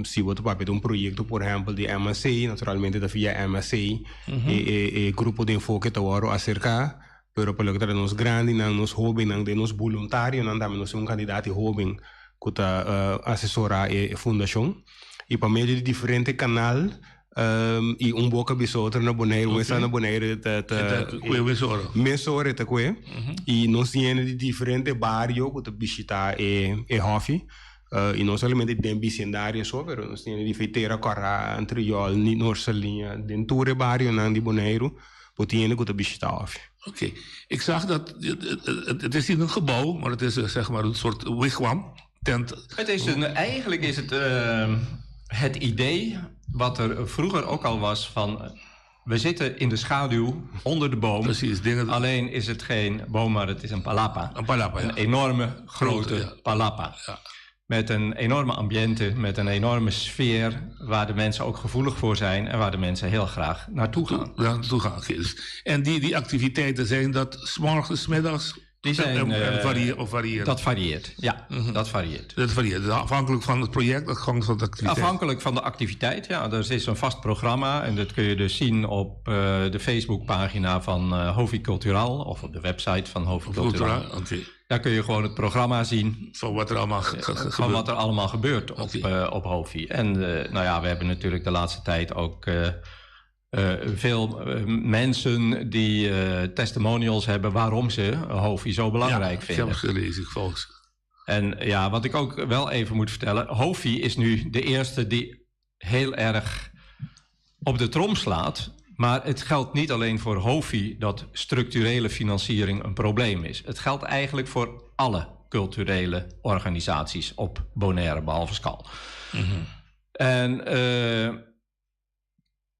Si bo ta papia di un proyecto, por ehempel, di MSC, naturalmente ta via MSC e, e, e grupo di enfoke ta wòrdu aserká. Pero pa loke ta nos grandinan, nos hóbennan, den nos boluntarionan tambe nos tin un kantidat di hóben ku ta asesorá e fundashon. I pa medio di diferente kanal i un boka bisa otro na Boneiru, un esta na Boneiru ta ta kue mesora. Mesora e ta kue. I nos tin hende di diferente bario ku ta bishitá e e hòfi. I no solamente den bisendario so, pero nos tin hende di Feitera, Kòrá, Antriol, Noord-Saliña, den tur e barionan di Boneiru. Bo tin hende ku ta bishita òf. Oké. Ik zag dat het is niet een gebouw, maar het is zeg maar een soort wigwam, tent. Het is een, eigenlijk is het het idee wat er vroeger ook al was van... We zitten in de schaduw onder de boom. Precies, dingen... Alleen is het geen boom, maar het is een palapa. Een palapa, ja. Een enorme, grote, Grote, ja. palapa. Ja. Met een enorme ambiente, met een enorme sfeer... waar de mensen ook gevoelig voor zijn... en waar de mensen heel graag naartoe gaan. Naartoe gaan, oké. Dus, en die, die activiteiten zijn dat 's morgens, 's middags? Die zijn, En, en eh, varie- of variëren? Dat varieert, ja. Dat varieert. Dat varieert. Dus afhankelijk van het project, afhankelijk van de activiteit. Afhankelijk van de activiteit, ja. Er is een vast programma en dat kun je dus zien op eh, de Facebookpagina van eh Hovi Culturaal of op de website van Hovi Culturaal. Culturaal, oké. Daar kun je gewoon het programma zien. Van wat er allemaal, ge- ge- van gebeurt. wat er allemaal gebeurt op, eh, op Hovi. En eh, nou ja, we hebben natuurlijk de laatste tijd ook eh, eh, veel eh, mensen die eh, testimonials hebben waarom ze Hovi zo belangrijk Ik vinden. heb het gelezen, ik volg ze. En ja, wat ik ook wel even moet vertellen. Hofi is nu de eerste die heel erg op de trom slaat. Maar het geldt niet alleen voor Hofi dat structurele financiering een probleem is. Het geldt eigenlijk voor alle culturele organisaties op Bonaire, behalve Skal. En eh,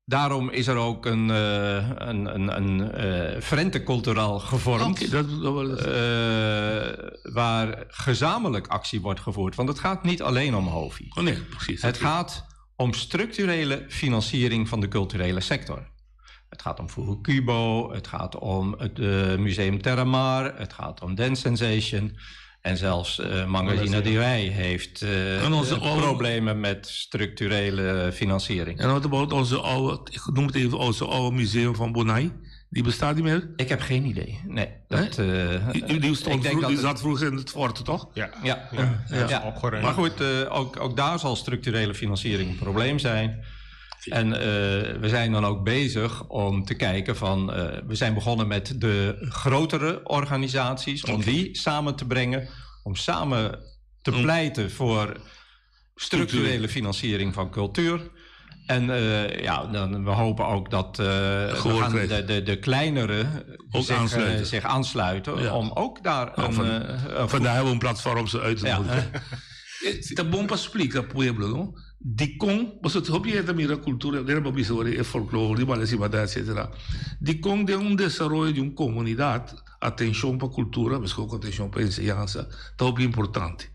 daarom is er ook een, eh een, een, een eh, Frente Cultural gevormd. Oké, dat, dat, eh, waar gezamenlijk actie wordt gevoerd. Want het gaat niet alleen om Hovi. Oh nee, precies. Het gaat om structurele financiering van de culturele sector. Het gaat om Fukubo, het gaat om het eh, Museum Terramar, het gaat om Dance Sensation. En zelfs eh Magazine di Rij heeft eh, En onze eh, oude- problemen met structurele financiering. En wat about onze oude, ik noem het even onze oude museum van Bonai? Die bestaat niet meer? Ik heb geen idee. Nee. Dat, die, die, stond vroeg, die zat vroeger in het fort, toch? Ja. Ja. ja. ja. Maar goed, ook, ook daar zal structurele financiering een probleem zijn. En uh, we zijn dan ook bezig om te kijken van... Uh, we zijn begonnen met de grotere organisaties... om die samen te brengen, om samen te pleiten voor structurele financiering van cultuur. En uh, ja, dan, we hopen ook dat uh, we gaan de, de, de kleinere ook zich, aansluiten. Uh, zich aansluiten. Ja. Om ook daar nou, een... Van, vandaar hebben we een platform om ze uit te nodigen. Ja. Ta bon pa splika pueblo, no? Dikon, bo hopi hende ta mira kultura, den bo bisa ora e folklore, di bala sibada, etcetera. Dikon den un desaroyo di un komunidat, atenshon pa kultura, meskos ku atenshon pa enseñansa, ta hopi importante.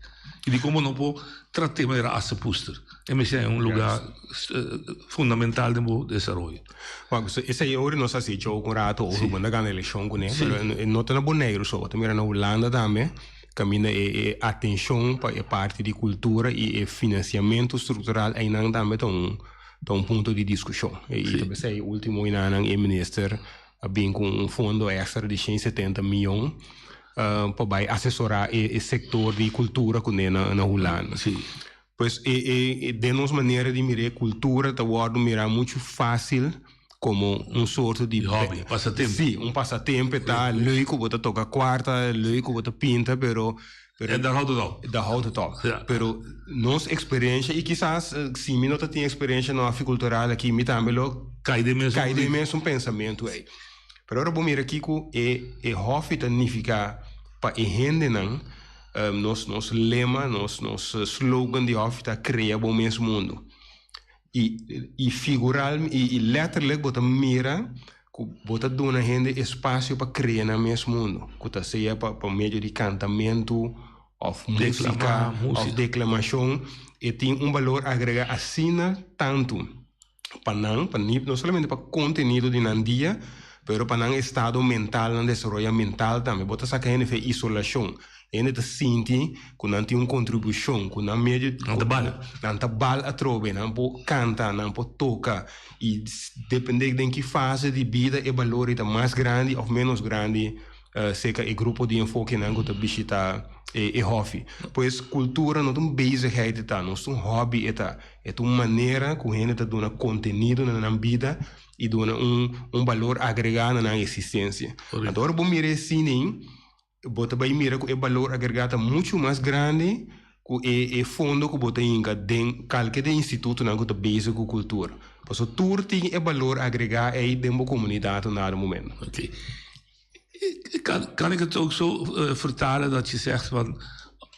I dikon bo no por trat'é manera asepuster. E mester haña un lugá fundamental den bo desaroyo. Wak, esei ora nos a hasi joke un rato over bo na gana elekshon kuné, pero e no ta na Boneiru so, bo ta mira na Hulanda tambe. Kaminda e e atenshon pa e parti di kultura i e finansiamentu struktural einan tambe ta un ta un punto di diskushon. I ta p'esei e ultimo inanan e minister a bin ku un fondo èkstra di shen setenta mion pa bai asesorá e e sektor di kultura kuné na na Hulanda. Pues e e den nos manera di mira e kultura ta wòrdu mirá muchu fásil komo un sorto di Di hobby, pasatempo. Sí, un pasatempo e ta leuk ku bo ta toka kuarta, leuk ku bo ta pinta, pero pero En daar houdt het op. Daar houdt het op. Ja. Pero nos eksperensha i kisas si mi no ta tin eksperensha no afikultural aki mi tambe lo Kai den mesun kai den mesun pensamentu ei. Pero ora bo mira kiko e e hòfi ta nifiká pa e hendenan, nos nos lema, nos nos slogan di hòfi ta krea bo mes mundu. I i figural i i letterlijk bo ta mira ku bo ta duna hende espasio pa krea nan mes mundu, ku ta sea pa pa medio di kantamentu òf músika òf deklamashon, e tin un balor agregá asina tantu. pa nan, pa ni, no solamente pa contenido di nan dia, pero pa nan estado mental, nan desaroyo mental tambe. Bo ta saca hende fe isolacion. Hende ta sinti cu nan tin un contribucion, cu nan medio... Nan ta bal. Nan ta bal atrobe, nan por canta, nan por toca. Y depende den ki fase di bida e balor ei ta mas grandi of menos grandi Serka e grupo di enfokenan ku ta bishitá e hòfi. Pues kultura no ta un bezigheid e ta, no ta un hòbi e ta. E ta un manera ku hende ta duna kontenido na nan bida i duna un un balor agregá na nan eksistensia. Anto ora bo mira e sinen, bo ta bai mira ku e balor agregá ta muchu mas grandi ku e e fondo ku bo ta hinka den kalke di e institutonan ku ta bezig ku kultura. Pasobra tur tin e balor agregá ei den bo komunidat un dado momento. Kan, kan ik het ook zo uh, vertalen dat je zegt van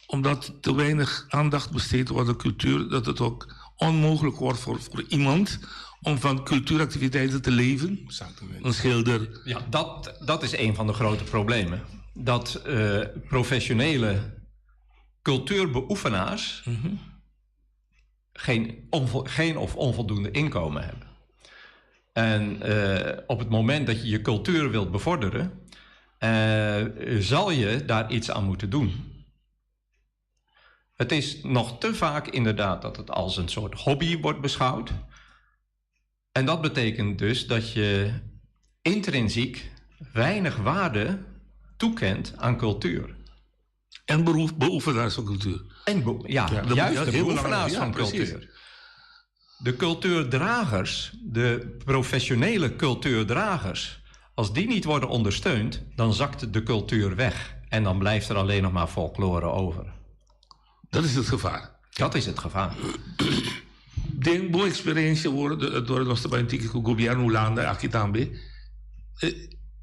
omdat te weinig aandacht besteed wordt aan cultuur, dat het ook onmogelijk wordt voor, voor iemand om van cultuuractiviteiten te leven? Een schilder. Ja, dat, dat is een van de grote problemen. Dat uh, professionele cultuurbeoefenaars mm -hmm. geen, geen of onvoldoende inkomen hebben. En uh, op het moment dat je je cultuur wilt bevorderen, uh, zal je daar iets aan moeten doen. Het is nog te vaak inderdaad dat het als een soort hobby wordt beschouwd. En dat betekent dus dat je intrinsiek weinig waarde toekent aan cultuur. En beroep, beoefenaars van cultuur. En be ja, ja, juist de beoefenaars van cultuur. De cultuurdragers, de professionele cultuurdragers, als die niet worden ondersteund, dan zakt de cultuur weg. En dan blijft er alleen nog maar folklore over. Dat is het gevaar. Dat is het gevaar. Den bo experiencia wor door nos ta bai un tiki cu gobierno Hulanda aki tambe.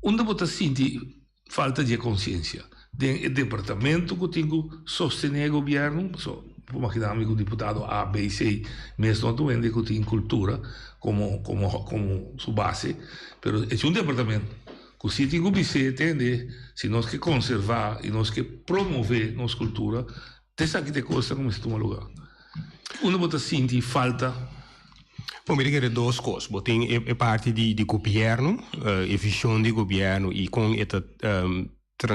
Unda bo ta sinti falta di e conciencia? Den e departamento cu tin cu sostene e gobierno? Pasobra bo por magina mi cu diputado A, B, C mes no ta un hende cu tin cultura como como como su base, pero e tin un departamento cu si tin cu bis'é tende si nos ke conserva y nos ke promove nos cultura Ta esaki ta e kosnan ku mester tuma lugá. Unda bo ta sinti falta? Bo mira kere dos kos. Bo tin e parti di gobièrnu, e vishon di gobièrnu i kon e ta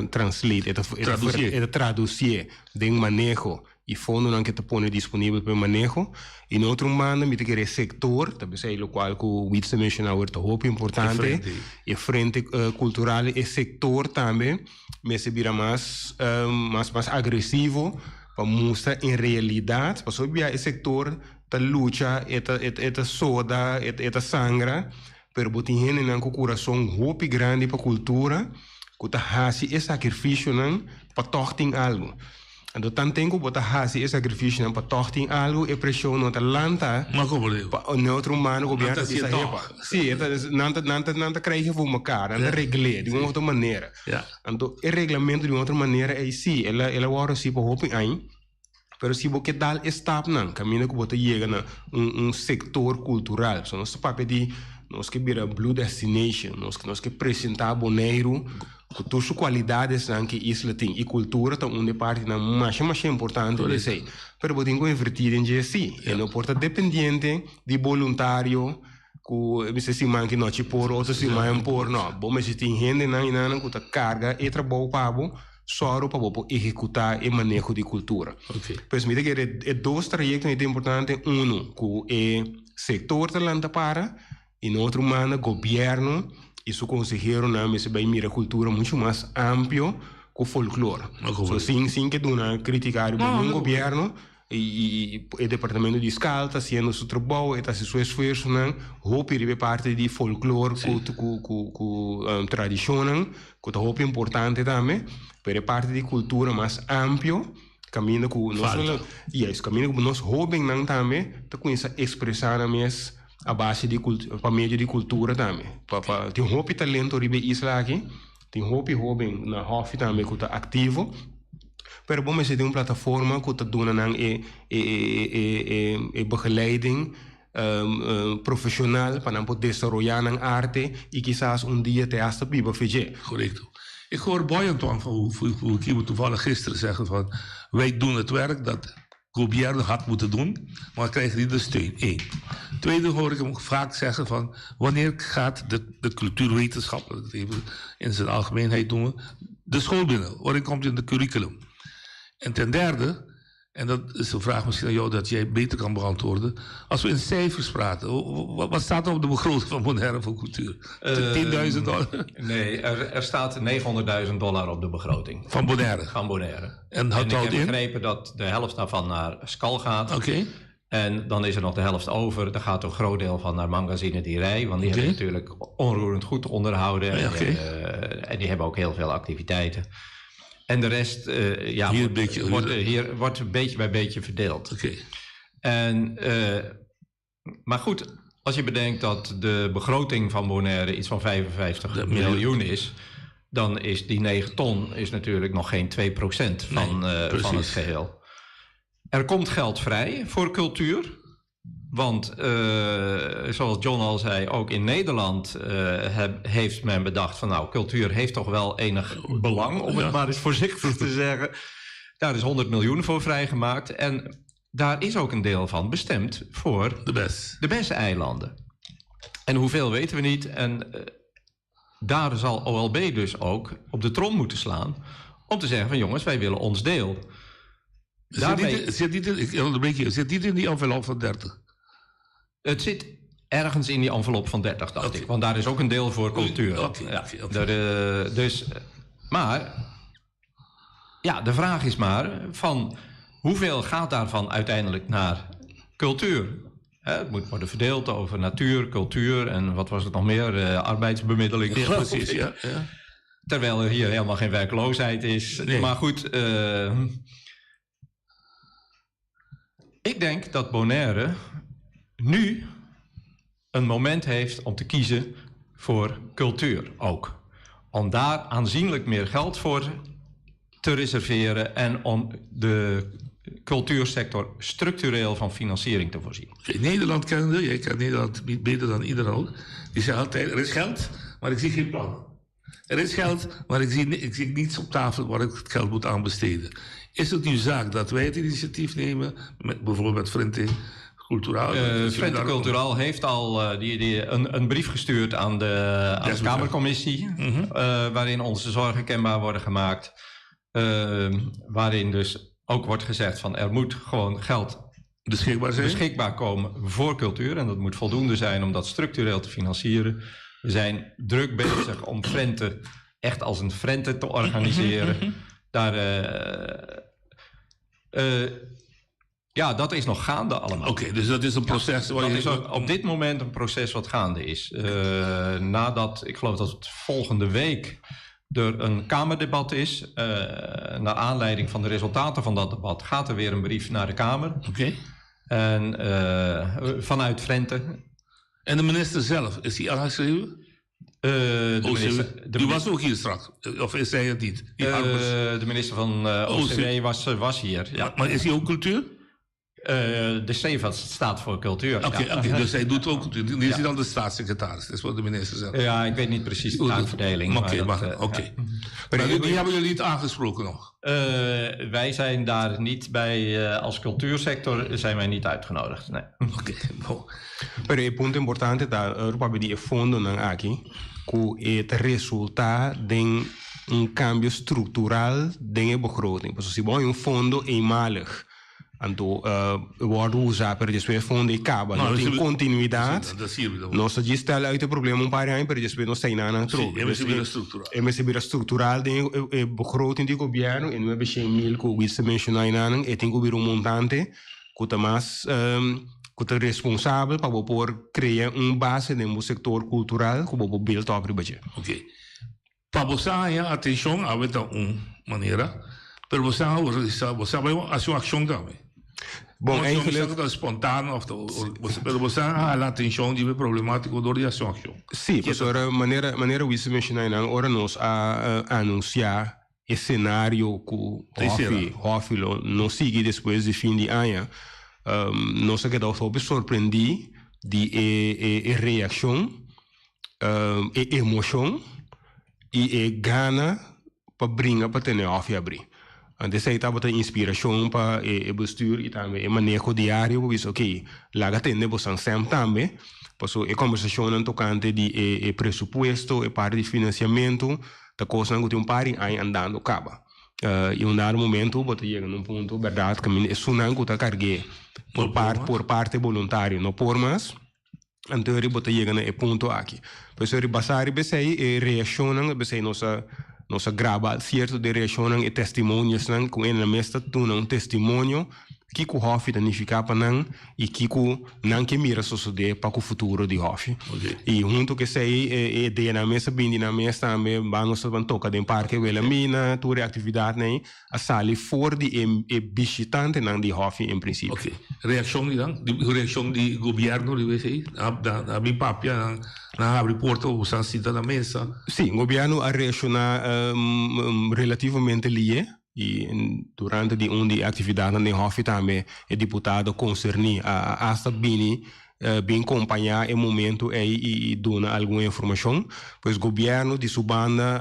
translate, e ta tradusié den maneho. i fondonan ku e ta pone disponibel pa e maneho. I na otro banda mi ta kere e sektor, ta p'esei lokual ku Wiets ta menshoná awor ta hopi importante, e frente kultural, e sektor tambe mester bira mas mas mas agresivo pa mustra en realidat, pasobra bia e sektor ta lucha, e ta e ta soda, e ta sangra, pero bo tin hendenan ku kurason hopi grandi pa kultura ku ta hasi e sakrifisionan pa tòg tin algu. Anto tanten ku bo ta hasi e sakrifisionan pa tòg tin algu, e preshon no ta lanta pa un otro humano gobièrnu ta bisa hepa. Sí, e ta nan ta nan ta nan ta krijgen voor mekaar, nan ta regl'é di un otro manera. Anto e reglamentu di un otro manera ei sí, el a el a wòrdu hasi pa hopi aña. Pero si bo ke dal e stapnan kaminda ku bo ta yega na un un sektor kultural, so nos ta papia di nos ke bira blue destination, nos nos ke presentá Boneiru ku tur su kualidadesnan ku e isla tin i kultura ta un di e partinan masha masha importante di esei. Pero bo tin ku invertí den dje sí, e no por ta dependiente di boluntario ku mester siman ki nochi por, otro siman por, no. Bo mester tin hendenan i nannan ku ta karga e trabou pa bo. Sòru pa bo por ehekutá e maneho di kultura. Pues mi ta kere e dos trayektonan ta importante, unu ku e sektor ta lanta para i na otro manda gobièrnu i su konseheronan mester bai mira kultura muchu mas amplio ku folklor. So sin sin ke duna kritika riba niun gobièrnu I e departamento di skal ta hasiendo su trabou, e ta hasi su esfuersonan hopi riba e parti di folklor ku ku ku tradishonnan ku ta hopi importante tambe, pero e parti di kultura mas amplio kaminda ku no solo yes kaminda ku nos hóbennan tambe ta kuminsá ekspresá nan mes a base di pa medio di kultura tambe. Pa pa tin hopi talento riba e isla aki. Tin hopi hóben na hòfi tambe ku ta aktivo, pero bo mester tin un plataforma ku ta duna nan e e e e begeleiding profeshonal pa nan por desaroyá nan arte i kisas un dia te asta biba fe dje. Korekto. Ik hoor Boy Antoine van Hoekibo toevallig gisteren zeggen van wij doen het werk dat gobierno had moeten doen, maar krijgen niet de steun. Eén. Tweede hoor ik hem vaak zeggen van wanneer gaat de, de cultuurwetenschap, dat ik het even in zijn algemeenheid noemen, de school binnen? Wanneer komt het in de curriculum? En ten derde, en dat is een vraag misschien aan jou dat jij beter kan beantwoorden. Als we in cijfers praten, wat staat er op de begroting van Bonaire voor cultuur? 10.000 dollar? Nee, er, er staat 900.000 dollar op de begroting. Van Bonaire? Van Bonaire. En, en ik heb begrepen dat de helft daarvan naar Skal gaat. Oké. En dan is er nog de helft over. Daar gaat een groot deel van naar Magazine die Rij. Want die hebben natuurlijk onroerend goed onderhouden. En, eh, en die hebben ook heel veel activiteiten. En de rest uh, ja, hier wordt, beetje, wordt, hier wordt beetje bij beetje verdeeld. Oké. En, uh, maar goed, als je bedenkt dat de begroting van Bonaire iets van 55 miljoen is, dan is die 9 ton is natuurlijk nog geen 2% van, nee, uh, van het geheel. Er komt geld vrij voor cultuur. Want uh, zoals John al zei, ook in Nederland uh, heb, heeft men bedacht van nou, cultuur heeft toch wel enig belang, om het maar eens voorzichtig te zeggen. Daar is 100 miljoen voor vrijgemaakt. En daar is ook een deel van bestemd voor de BES. De BES-eilanden. En hoeveel weten we niet. En uh, daar zal OLB dus ook op de trom moeten slaan om te zeggen van jongens, wij willen ons deel. Daarmee... Zit niet, zit niet in, ik onderbreek je, zit niet in die envelop van 30? Het zit ergens in die envelop van 30, dacht okay. ik. Want daar is ook een deel voor cultuur. Okay, ja. okay, okay. Daar, uh, dus, maar, ja, de vraag is maar van hoeveel gaat daarvan uiteindelijk naar cultuur? Hè, het moet worden verdeeld over natuur, cultuur en wat was het nog meer? Uh, arbeidsbemiddeling. Ja, precies, ja, ja. Terwijl er hier helemaal geen werkloosheid is. Nee. Maar goed, uh, ik denk dat Bonaire nu een moment heeft om te kiezen voor cultuur ook. Om daar aanzienlijk meer geld voor te reserveren en om de cultuursector structureel van financiering te voorzien. In Nederland kennende, jij kent Nederland beter dan iedereen ook, die zegt altijd, er is geld, maar ik zie geen plan. Er is geld, maar ik zie, ik zie niets op tafel waar ik het geld moet aan besteden. Is het nu zaak dat wij het initiatief nemen, met, bijvoorbeeld met Frente Culturaal? Uh, Frente Culturaal heeft al uh, die, die, een, een brief gestuurd aan de, aan de Kamercommissie, mm -hmm. uh, waarin onze zorgen kenbaar worden gemaakt. waarin dus ook wordt gezegd van er moet gewoon geld beschikbaar zijn? beschikbaar komen voor cultuur. En dat moet voldoende zijn om dat structureel te financieren. We zijn druk bezig om Frente echt als een Frente te organiseren. Daar, ja, dat is nog gaande allemaal. Oké, dus dat is een proces waar dat je- is ook op dit moment een proces wat gaande is. Nadat, ik geloof dat het volgende week er een Kamerdebat is. Naar aanleiding van de resultaten van dat debat gaat er weer een brief naar de Kamer. Oké. En vanuit Frente. En de minister zelf, is die aangeschreven? De minister, de die was ook hier straks, of is hij het niet? Die de minister van OCW was hier. Ja. Maar, maar is hij ook cultuur? De C staat voor cultuur. Oké, ja. oké, dus hij doet ook cultuur. Die is ja. dan de staatssecretaris, dat is wat de minister zegt. Ja, ik weet niet precies de taakverdeling. Oké, maar oké. Ja. Maar die, die hebben jullie niet aangesproken nog? Wij zijn daar niet bij, als cultuursector zijn wij niet uitgenodigd. Nee. Oké, okay, Pero e punto importante ta rupa di e fondonan aki ku e ta resulta den un cambio structural den e begroting. Paso si bo un fondo eenmalig anto wordo usa pero despues fondo e caba, no tin continuidad. Nos ta djis stel uit e problema un par di aña pero despues nos ta einan nan trobe. E mester bira structural. E mester bira structural den e begroting di gobierno e nuebe shen mil ku Wietse menciona einan e tin ku bira un montante ku ta mas ku ta responsabel pa bo por krea un base den bo sektor kultural ku bo por build op riba dje. Oké. Pa bo sa haña atenshon awe ta un manera, pero bo sa organisa, bo sa bai hasi un akshon tambe. Bon, eigenlijk... No ta spontano of ta, pero bo sa hala atenshon di e problemátiko dor di hasi un akshon. Sí, pasobra manera manera Wiese menshoná einan, ora nos a anunsiá e senario ku Hòfi Hòfi lo no sigui despues di fin di aña, nos a keda hopi sorprendí di e e reakshon. E emoshon i e gana pa bringa pa tene òf yabrí. Anto esei tabata inspirashon pa e bestuur i tambe e maneho diario pa bisa oke, laga tende bosan sèm tambe, pasobra e kòmbersashonnan tokante di e presupuesto, e parti di finansiamentu ta kosnan ku tin un par di aña andando kaba. I un dado momento bo ta yega na un punto bèrdat kaminda esunnan ku ta karg'é por parte boluntario no por mas. Anto eri bo ta yega na e punto aki. Por eso eri basá riba esei e reaccionnan, esei nos a nos a graba cierto di e reaccionnan, e testimoniosnan cu e mes ta duna un testimonio kico Hòfi ta nifica pa nan y kico nan ke mira sosode pa cu futuro di Hòfi. Y hunto cu esei e ideanan mes a bini di nan mes tambe, ba nos ta ban toca den Parke Wilhelmina, tur e actividadnan ei. a sali for di e e bishitantenan di Hòfi en prinsipio. Oké. Reakshon di nan? Di reakshon di gobièrnu riba esei? Nan nan a bin papia, nan nan a habri porta pa boso a sinta na mesa? Sí, gobièrnu a reakshoná relativamente lié i durante di un di e aktividatnan den Hòfi tambe e diputado konserní a asta bini bin kompañá e momento ei i duna algun informashon. Pues gobièrnu di su banda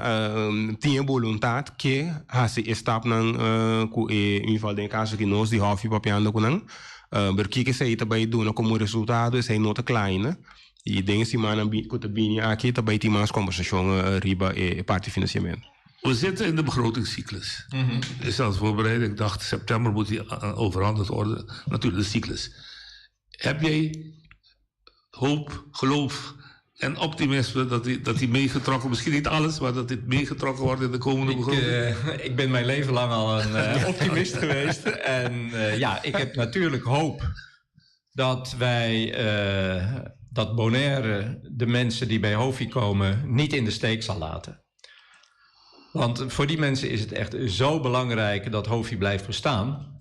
tin e boluntat ke hasi e stapnan ku e, in ieder geval den e kaso aki nos di Hòfi papiando ku nan. Pero kiko esei ta bai duna komo resultado esei no ta kla ainda. I den e simannan ku ta bini aki ta bai tin mas kombersashon riba e parti finansiamentu. We zitten in de begrotingscyclus. Is aan het voorbereiden. Ik dacht september moet die overhandigd worden. Natuurlijk de cyclus. Heb jij hoop, geloof en optimisme dat die, dat die meegetrokken, misschien niet alles, maar dat dit meegetrokken wordt in de komende ik, begroting? Uh, ik ben mijn leven lang al een uh, optimist geweest. En uh, ja, ik heb natuurlijk hoop dat wij, dat Bonaire de mensen die bij Hofi komen niet in de steek zal laten. Want voor die mensen is het echt zo belangrijk dat Hofi blijft bestaan.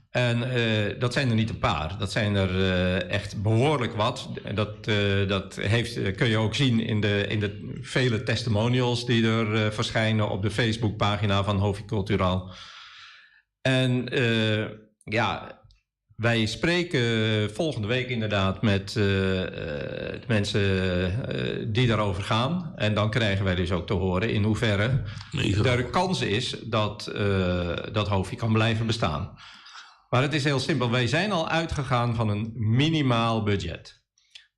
En uh, dat zijn er niet een paar. Dat zijn er uh, echt behoorlijk wat. En dat, uh, dat heeft, kun je ook zien in de, in de vele testimonials die er verschijnen op de Facebookpagina van Hofi Culturaal. En ja, wij spreken volgende week inderdaad met de mensen die daarover gaan. En dan krijgen wij dus ook te horen in hoeverre er kans is dat, dat Hofi kan blijven bestaan. Maar het is heel simpel. Wij zijn al uitgegaan van een minimaal budget.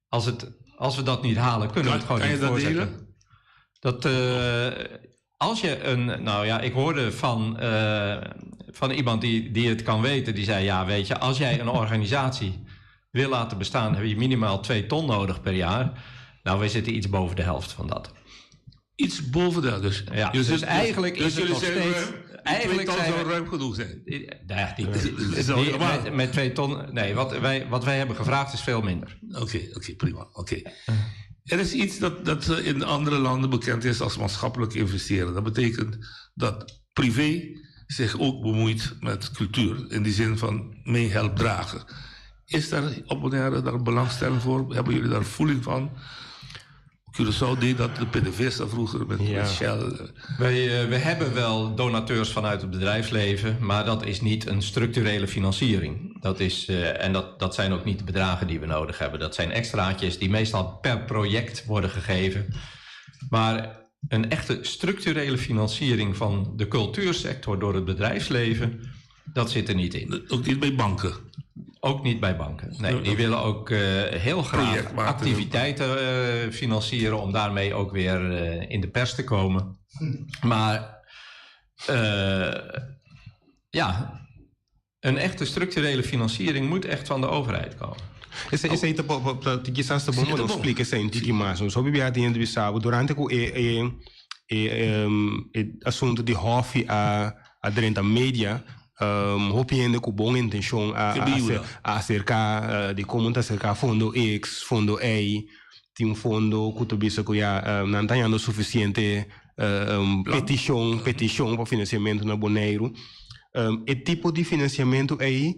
Als, het, als we dat niet halen, kunnen we het gewoon kan niet je dat voorzetten. delen? Dat, uh, als je een... Nou ja, ik hoorde van uh, van iemand die, die het kan weten. Die zei, ja, weet je, als jij een organisatie wil laten bestaan... heb je minimaal twee ton nodig per jaar. Nou, wij zitten iets boven de helft van dat. Iets boven de dus. Ja, dus, dus eigenlijk dus is het jullie nog zijn steeds... ruim- die eigenlijk twee ton zijn zou we- ruim genoeg zijn. Nou ja, die, is al die- helemaal. met, met twee ton... Nee, wat wij, wat wij hebben gevraagd is veel minder. Oké, oké, prima. Oké. Er is iets dat, dat eh, in andere landen bekend is als maatschappelijk investeren. Dat betekent dat privé zich ook bemoeit met cultuur. In die zin van mee helpt dragen. Is daar op Bonaire daar belangstelling voor? Hebben jullie daar voeling van? Curaçao deed dat, de PDVSA vroeger met, met Shell. Wij, eh, we hebben wel donateurs vanuit het bedrijfsleven, maar dat is niet een structurele financiering. Dat is, eh, en dat, dat zijn ook niet de bedragen die we nodig hebben. Dat zijn extraatjes die meestal per project worden gegeven. Maar een echte structurele financiering van de cultuursector door het bedrijfsleven, dat zit er niet in. Ook niet bij banken? Ook niet bij banken. Nee, die willen ook eh, heel graag Projectmatig. activiteiten eh, financieren om daarmee ook weer eh, in de pers te komen. Maar eh, ja, een echte structurele financiering moet echt van de overheid komen. Esse esse aí tá po po quizás tá bom Sim, tá não bom. explica esse aí tiki mais. So bibia tem de bisabo durante ku e e e ehm, e assunto de Hofi a a drenta media um, hopiende ku bom intenção a Que a, biuda. a acercar eh, de como tá acercar fundo X, fundo E, tem um fundo que tu bisa que já não tá ganhando suficiente eh, um, petição, petição para financiamento na Bonaire. Um, e tipo de financiamento aí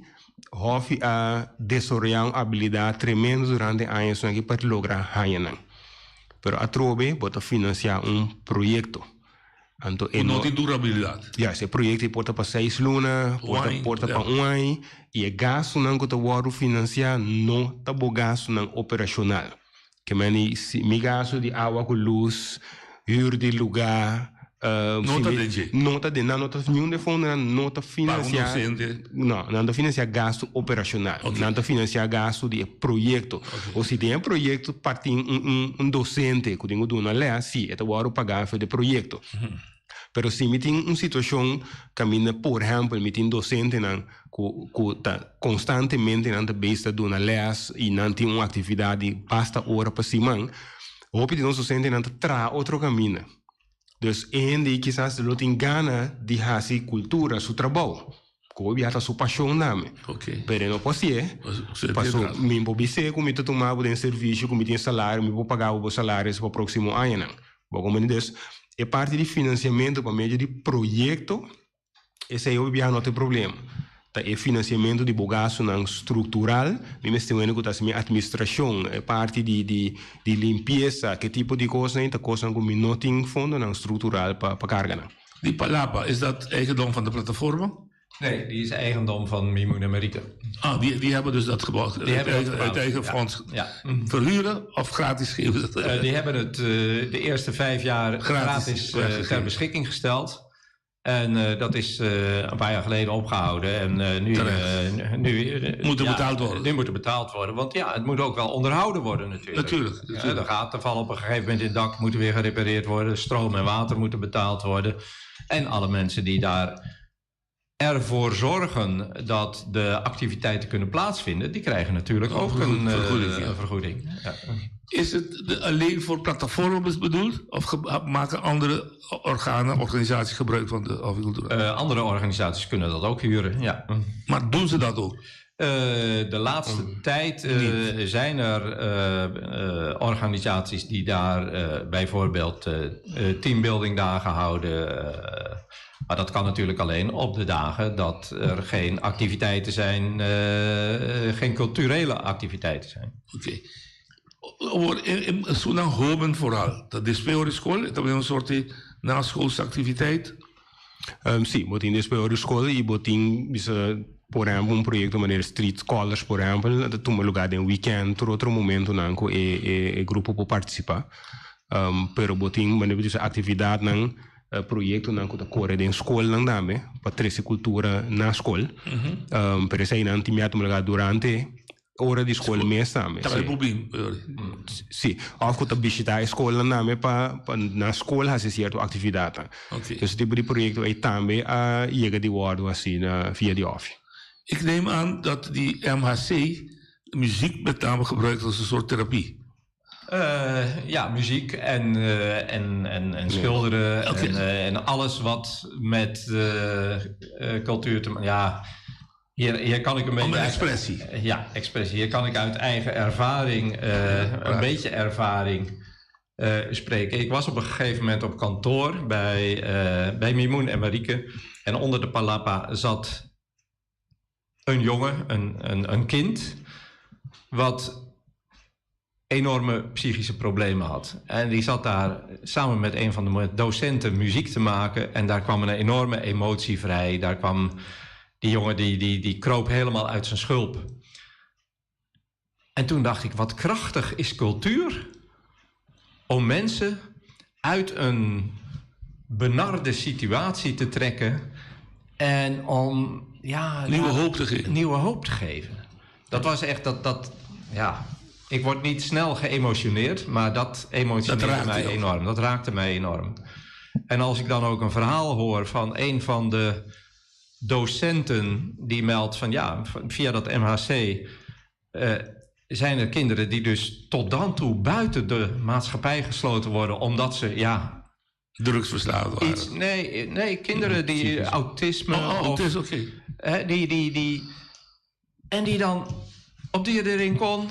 Hofi a desenvolver uma habilidade tremenda durante anos aqui para lograr ganhar. Pero a trobe bota financiar um projeto. Anto, Que não tem durabilidade. Ja, esse projeto porta para seis luna, porta, ano, porta ja. para um ano, e o gasto não que o financiar não tá bom gasto não operacional. Que mani, si, mi gasto de água com luz, huur de lugar, uh, Não si tá mi- de Não tá de, não, não tá nenhum de fundo, não, não tá financiar. docente. Não, não tá financiar gasto operacional. Não tá financiar gasto de projeto. Ou se tem um projeto, parte um, um, um docente que tem que dar lá, sim, é o pagar para o projeto. Pero si mi tin un situacion caminda, por ehempel, mi tin docentenan cu cu ta constantemente nan ta bezig ta duna les y nan tin un actividad di basta ora pa siman, hopi di nos docentenan ta traha otro caminda. Dus hende kisas lo tin gana di haci cultura su trabou. Cu bia ta su pasion tambe. Ok. Pero no por hacié. Paso, mi por bis'é cu mi ta tuma bo den servicio, cu mi tin salario, mi por paga bo salario pa proximo añanan. Bo comprende? Dus, e parti di financiamento pa medio di proyecto, esey hopi bia no tin problema. Ta e financiamento di bo gastonan structural, mi mester wende cu ta mi administracion, e parti di di di limpieza, ki tipo di cosnan ta cosnan cu mi no tin fondonan structural pa pa carga nan. Die Palapa, is dat eigendom van de platformen? Nee, die is eigendom van Mimoen en Marieke. Ah, die, die hebben dus dat gebouw Die hebben dat uit, gebouw, uit eigen ja. fonds Ja. verhuren of gratis geven? Eh, die hebben het eh, de eerste vijf jaar Gratis gratis, eh, weggegeven. ter beschikking gesteld. En eh, dat is eh, een paar jaar geleden opgehouden. En eh, nu, Terecht. eh, nu eh, Moet er ja, betaald worden. Nu moet er betaald worden. Want ja, het moet ook wel onderhouden worden natuurlijk. Natuurlijk, Ja, natuurlijk. de gaten vallen op een gegeven moment in het dak, moeten weer gerepareerd worden. Stroom en water moeten betaald worden. En alle mensen die daar ervoor zorgen dat de activiteiten kunnen plaatsvinden, die krijgen natuurlijk ook een eh, vergoeding, ja. een vergoeding. Ja. Is het de- alleen voor platformen bedoeld? Of ge- maken andere organen, organisaties gebruik van de agricultuur? Eh, andere organisaties kunnen dat ook huren, ja. Maar doen ze dat ook? Eh, de laatste tijd eh, zijn er eh, eh, organisaties die daar eh, bijvoorbeeld eh, eh, teambuildingdagen houden. eh, maar dat kan natuurlijk alleen op de dagen dat er geen activiteiten zijn, eh, eh, geen culturele activiteiten zijn. Oké. Over in, in Sudan hoben vooral. Dat is bij school, dat is een soort eh, naschoolse activiteit. Um, si, bo tin despues di scol y bo tin bisa, por ehempel, un proyecto manera Street Scholars, por ehempel, ta tuma lugar den weekend, tur otro momentonan cu e, e, e grupo por participa. Um, pero bo tin manera bisa actividadnan, eh, proyectonan cu ta core den scolnan tambe, pa trece cultura na scol. Um, pero eseynan tin tuma lugar durante Ora di skol mes tambe. Tambe por bin. Si, òf ku ta bishitá e skolnan tambe pa pa na skol hasi sierto aktividatnan. Dus e tipo di proyekto ei tambe a yega di wòrdu hasi na via di òfi. Ik neem aan dat die MHC muziek met name gebruikt als een soort therapie. Ja, muziek en, en, en, en schilderen en, en alles wat met cultuur te maken. Ja, hier, hier kan ik een beetje. expressie. Ja, expressie. Hier kan ik uit eigen ervaring, een beetje ervaring spreken. Ik was op een gegeven moment op kantoor bij, bij Mimoen en Marieke. En onder de palapa zat een jongen, een, een, een kind, wat enorme psychische problemen had. En die zat daar samen met een van de docenten muziek te maken. En daar kwam een enorme emotie vrij. Daar kwam die jongen, die, die, die kroop helemaal uit zijn schulp. En toen dacht ik, wat krachtig is cultuur om mensen uit een benarde situatie te trekken en om ja, nieuwe hoop te geven. Nieuwe hoop te geven. Dat was echt dat, dat ja, ik word niet snel geëmotioneerd, maar dat emotioneerde dat mij enorm. Dat raakte mij enorm. En als ik dan ook een verhaal hoor van een van de docenten die meldt van ja, via dat MHC eh, zijn er kinderen die dus tot dan toe buiten de maatschappij gesloten worden omdat ze ja. Drugsverslaafd waren. Iets, nee, nee, kinderen die autisme. Oh, oh autisme, oké. Okay. Die, die, die, en die dan op die erin kon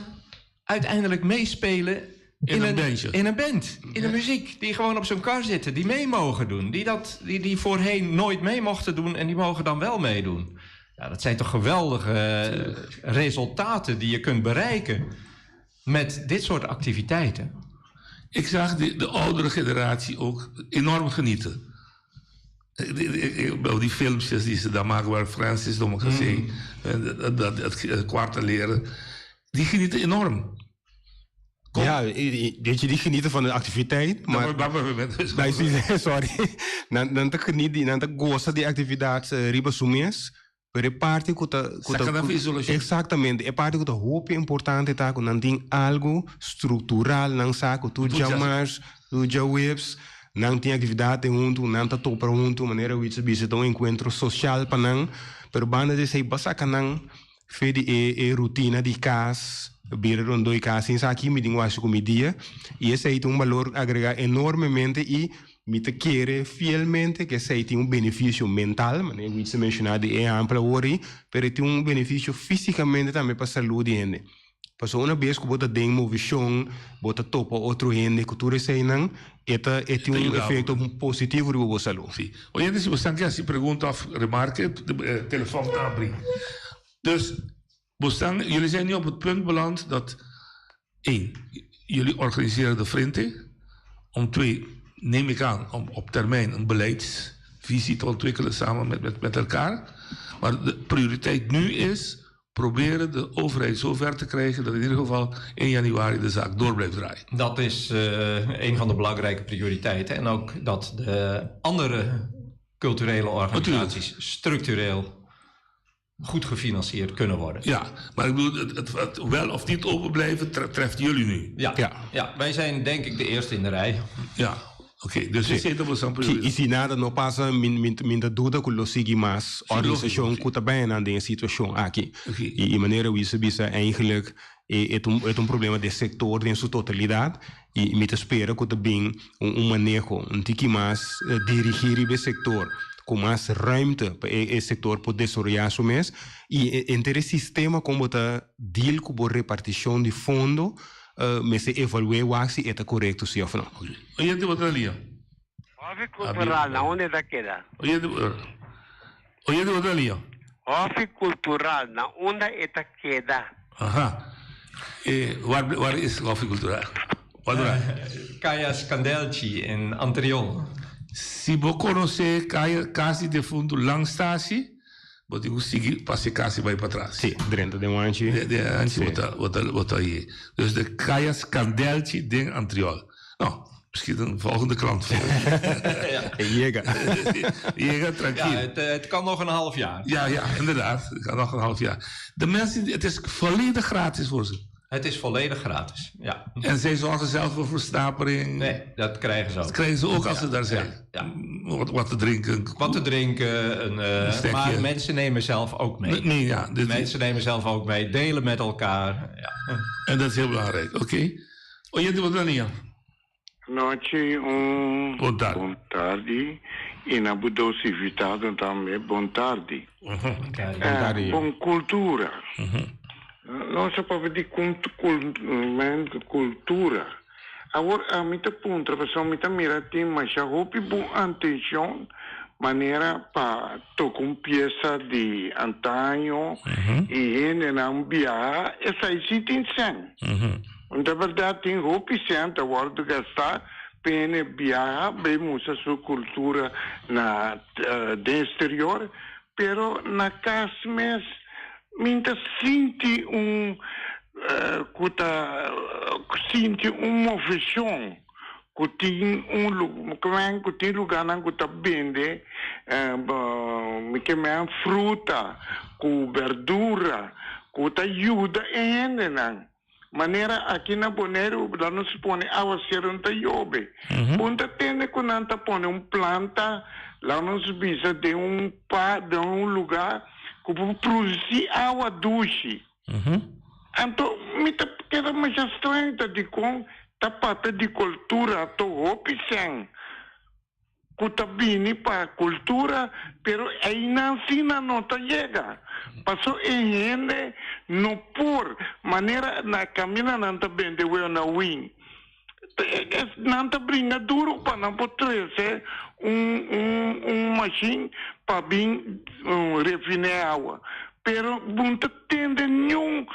uiteindelijk meespelen in, een, bandje. In een band, in de muziek. Die gewoon op zo'n kar zitten, die mee mogen doen. Die, dat, die, die voorheen nooit mee mochten doen en die mogen dan wel meedoen. Ja, dat zijn toch geweldige eh, resultaten die je kunt bereiken met dit soort activiteiten. Ik zag de, de oudere generatie ook enorm genieten. Die, die filmpjes die ze daar maken waar Francis Domocratie, mm. dat, dat, dat kwarteleren, die genieten enorm. Kom. Ja, weet je, die genieten van de activiteit. Maar, sorry. Dan, dan te genieten, dan te goza die activiteit uh, riba sumes. Pero e parti ku ta ku ta Exactamente, e parti ku ta hopi importante ta ku nan tin algu struktural nan sa ku tur djamars, tur djaweps nan tin aktividat huntu, nan ta topa huntu, manera Wietse bisa ta un enkuentro sosial pa nan, pero banda di esei bo a saka nan fe di e e rutina di kas, bira rondó e kas sin sa aki mi tin ku hasi ku mi dia i esei ta un balor agregá enormemente i Mi ta kere fielmente ku esei tin un benefisio mental, manera Wietse menshoná di e ehèmpel awor ei, pero e tin un benefisio físikamente tambe pa salú di hende. Pasobra una bes ku bo ta den movishon, bo ta topa otro hende ku tur eseinan, e ta e tin un efekto positivo riba bo salú. Sí. Oyente, si bo esnan ke hasi pregunta òf remarke, telefòn ta abrí. Dus, bo esnan, jullie zijn nu op het punt beland dat Eén, jullie organiseren de Frente. Om twee, neem ik aan, om op termijn een beleidsvisie te ontwikkelen samen met, met, met elkaar. Maar de prioriteit nu is proberen de overheid zover te krijgen dat in ieder geval 1 januari de zaak door blijft draaien. Dat is uh, een van de belangrijke prioriteiten. En ook dat de andere culturele organisaties structureel goed gefinancierd kunnen worden. Ja, maar ik bedoel, het, het, het wel of niet open blijven treft jullie nu. Ja, ja. ja, wij zijn denk ik de eerste in de rij. Ja, oké. Okay, dus sí. zit op een I si nada no pasa, min, min, min ta duda ku lo sigui mas organisashon ku ta bijna den e situashon aki. Okay. I, i manera Wisse bisa eigenlijk e, e un, e un problema de sector den su totalidad i mi ta spera ku ta bin un, un maneho un tiki mas eh, dirigi riba e sector ku mas ruimte pa e, e sector por desaroyá su mes i e, enter e sistema kon bo ta deal ku bo repartishon di fondo eh, mester evalué wak si e ta korekto si òf no. Oyente bo ta na liña. Hofi Cultural na unda ta keda? Oyente, oyente bo ta na liña. Hofi Cultural na unda e ta keda? Aha. E, waar, waar is Hofi Cultural? Waar dura? Kaya Skandelchi in Antriol. Si bo konosé kaya Kas di Defuntu Langstasie, bo tin ku sigui pasa e kas i bai patras. Sí, drenta den wanchi. Den, den wanchi bo ta, bo ta, bo ta haye. Dus de Kaya Skandelchi den Antriol. No. Misschien een volgende klant. Ja. Yega. Yega, trankil. Ja, het, het kan nog een half jaar. Ja, ja, inderdaad. Het kan nog een half jaar. De mensen, het is volledig gratis voor ze. Het is volledig gratis, ja. En zij zorgen zelf voor versnapering. Nee, dat krijgen ze ook. Dat krijgen ze ook als ze daar zijn. Ja. Wat, wat te drinken. Wat te drinken. Een, Een stekje. maar mensen nemen zelf ook mee. Nee, ja, dit- Mensen nemen zelf ook mee, delen met elkaar. Ja. En dat is heel belangrijk, oké. Okay. Oh, je doet wat dan Nochi un Bon tardi. Bon tardi. I na bo dos invitado tambe bon tardi. tardi. Bon cultura. Nos a papia di cultura. Awor ami ta puntra pasobra mi ta mira tin masha hopi bon antencion manera pa toca un pieza di antaño y hendenan biaha esai si tin cen. Un ta berdad tin hopi cen ta wordo gasta pa hende biaha bay mustra su cultura na den exterior pero na cas mes mi ta sinti un cu ta sinti un movecion cu tin un cu tin lugarnan cu ta bende mi ke men fruta cu berdura cu ta yuda e hendenan. Manera aki na Boneiru la nos pone awaseru no ta yobe. Bo no ta tende ku nan ta pone un planta la nos bisa den un pa den un luga ku por produsi awa dushi. Anto mi ta keda masha straño ta dikon ta papia di kultura to hopi sèn. Ku ta bini pa kultura, pero einan si nan no ta yega. Paso e hende no por, manera na kaminda nan ta bende weo na win. Nan ta bringa duru pa nan por trese un un un mashin pa bin refiné awa. Pero bo no ta tende niun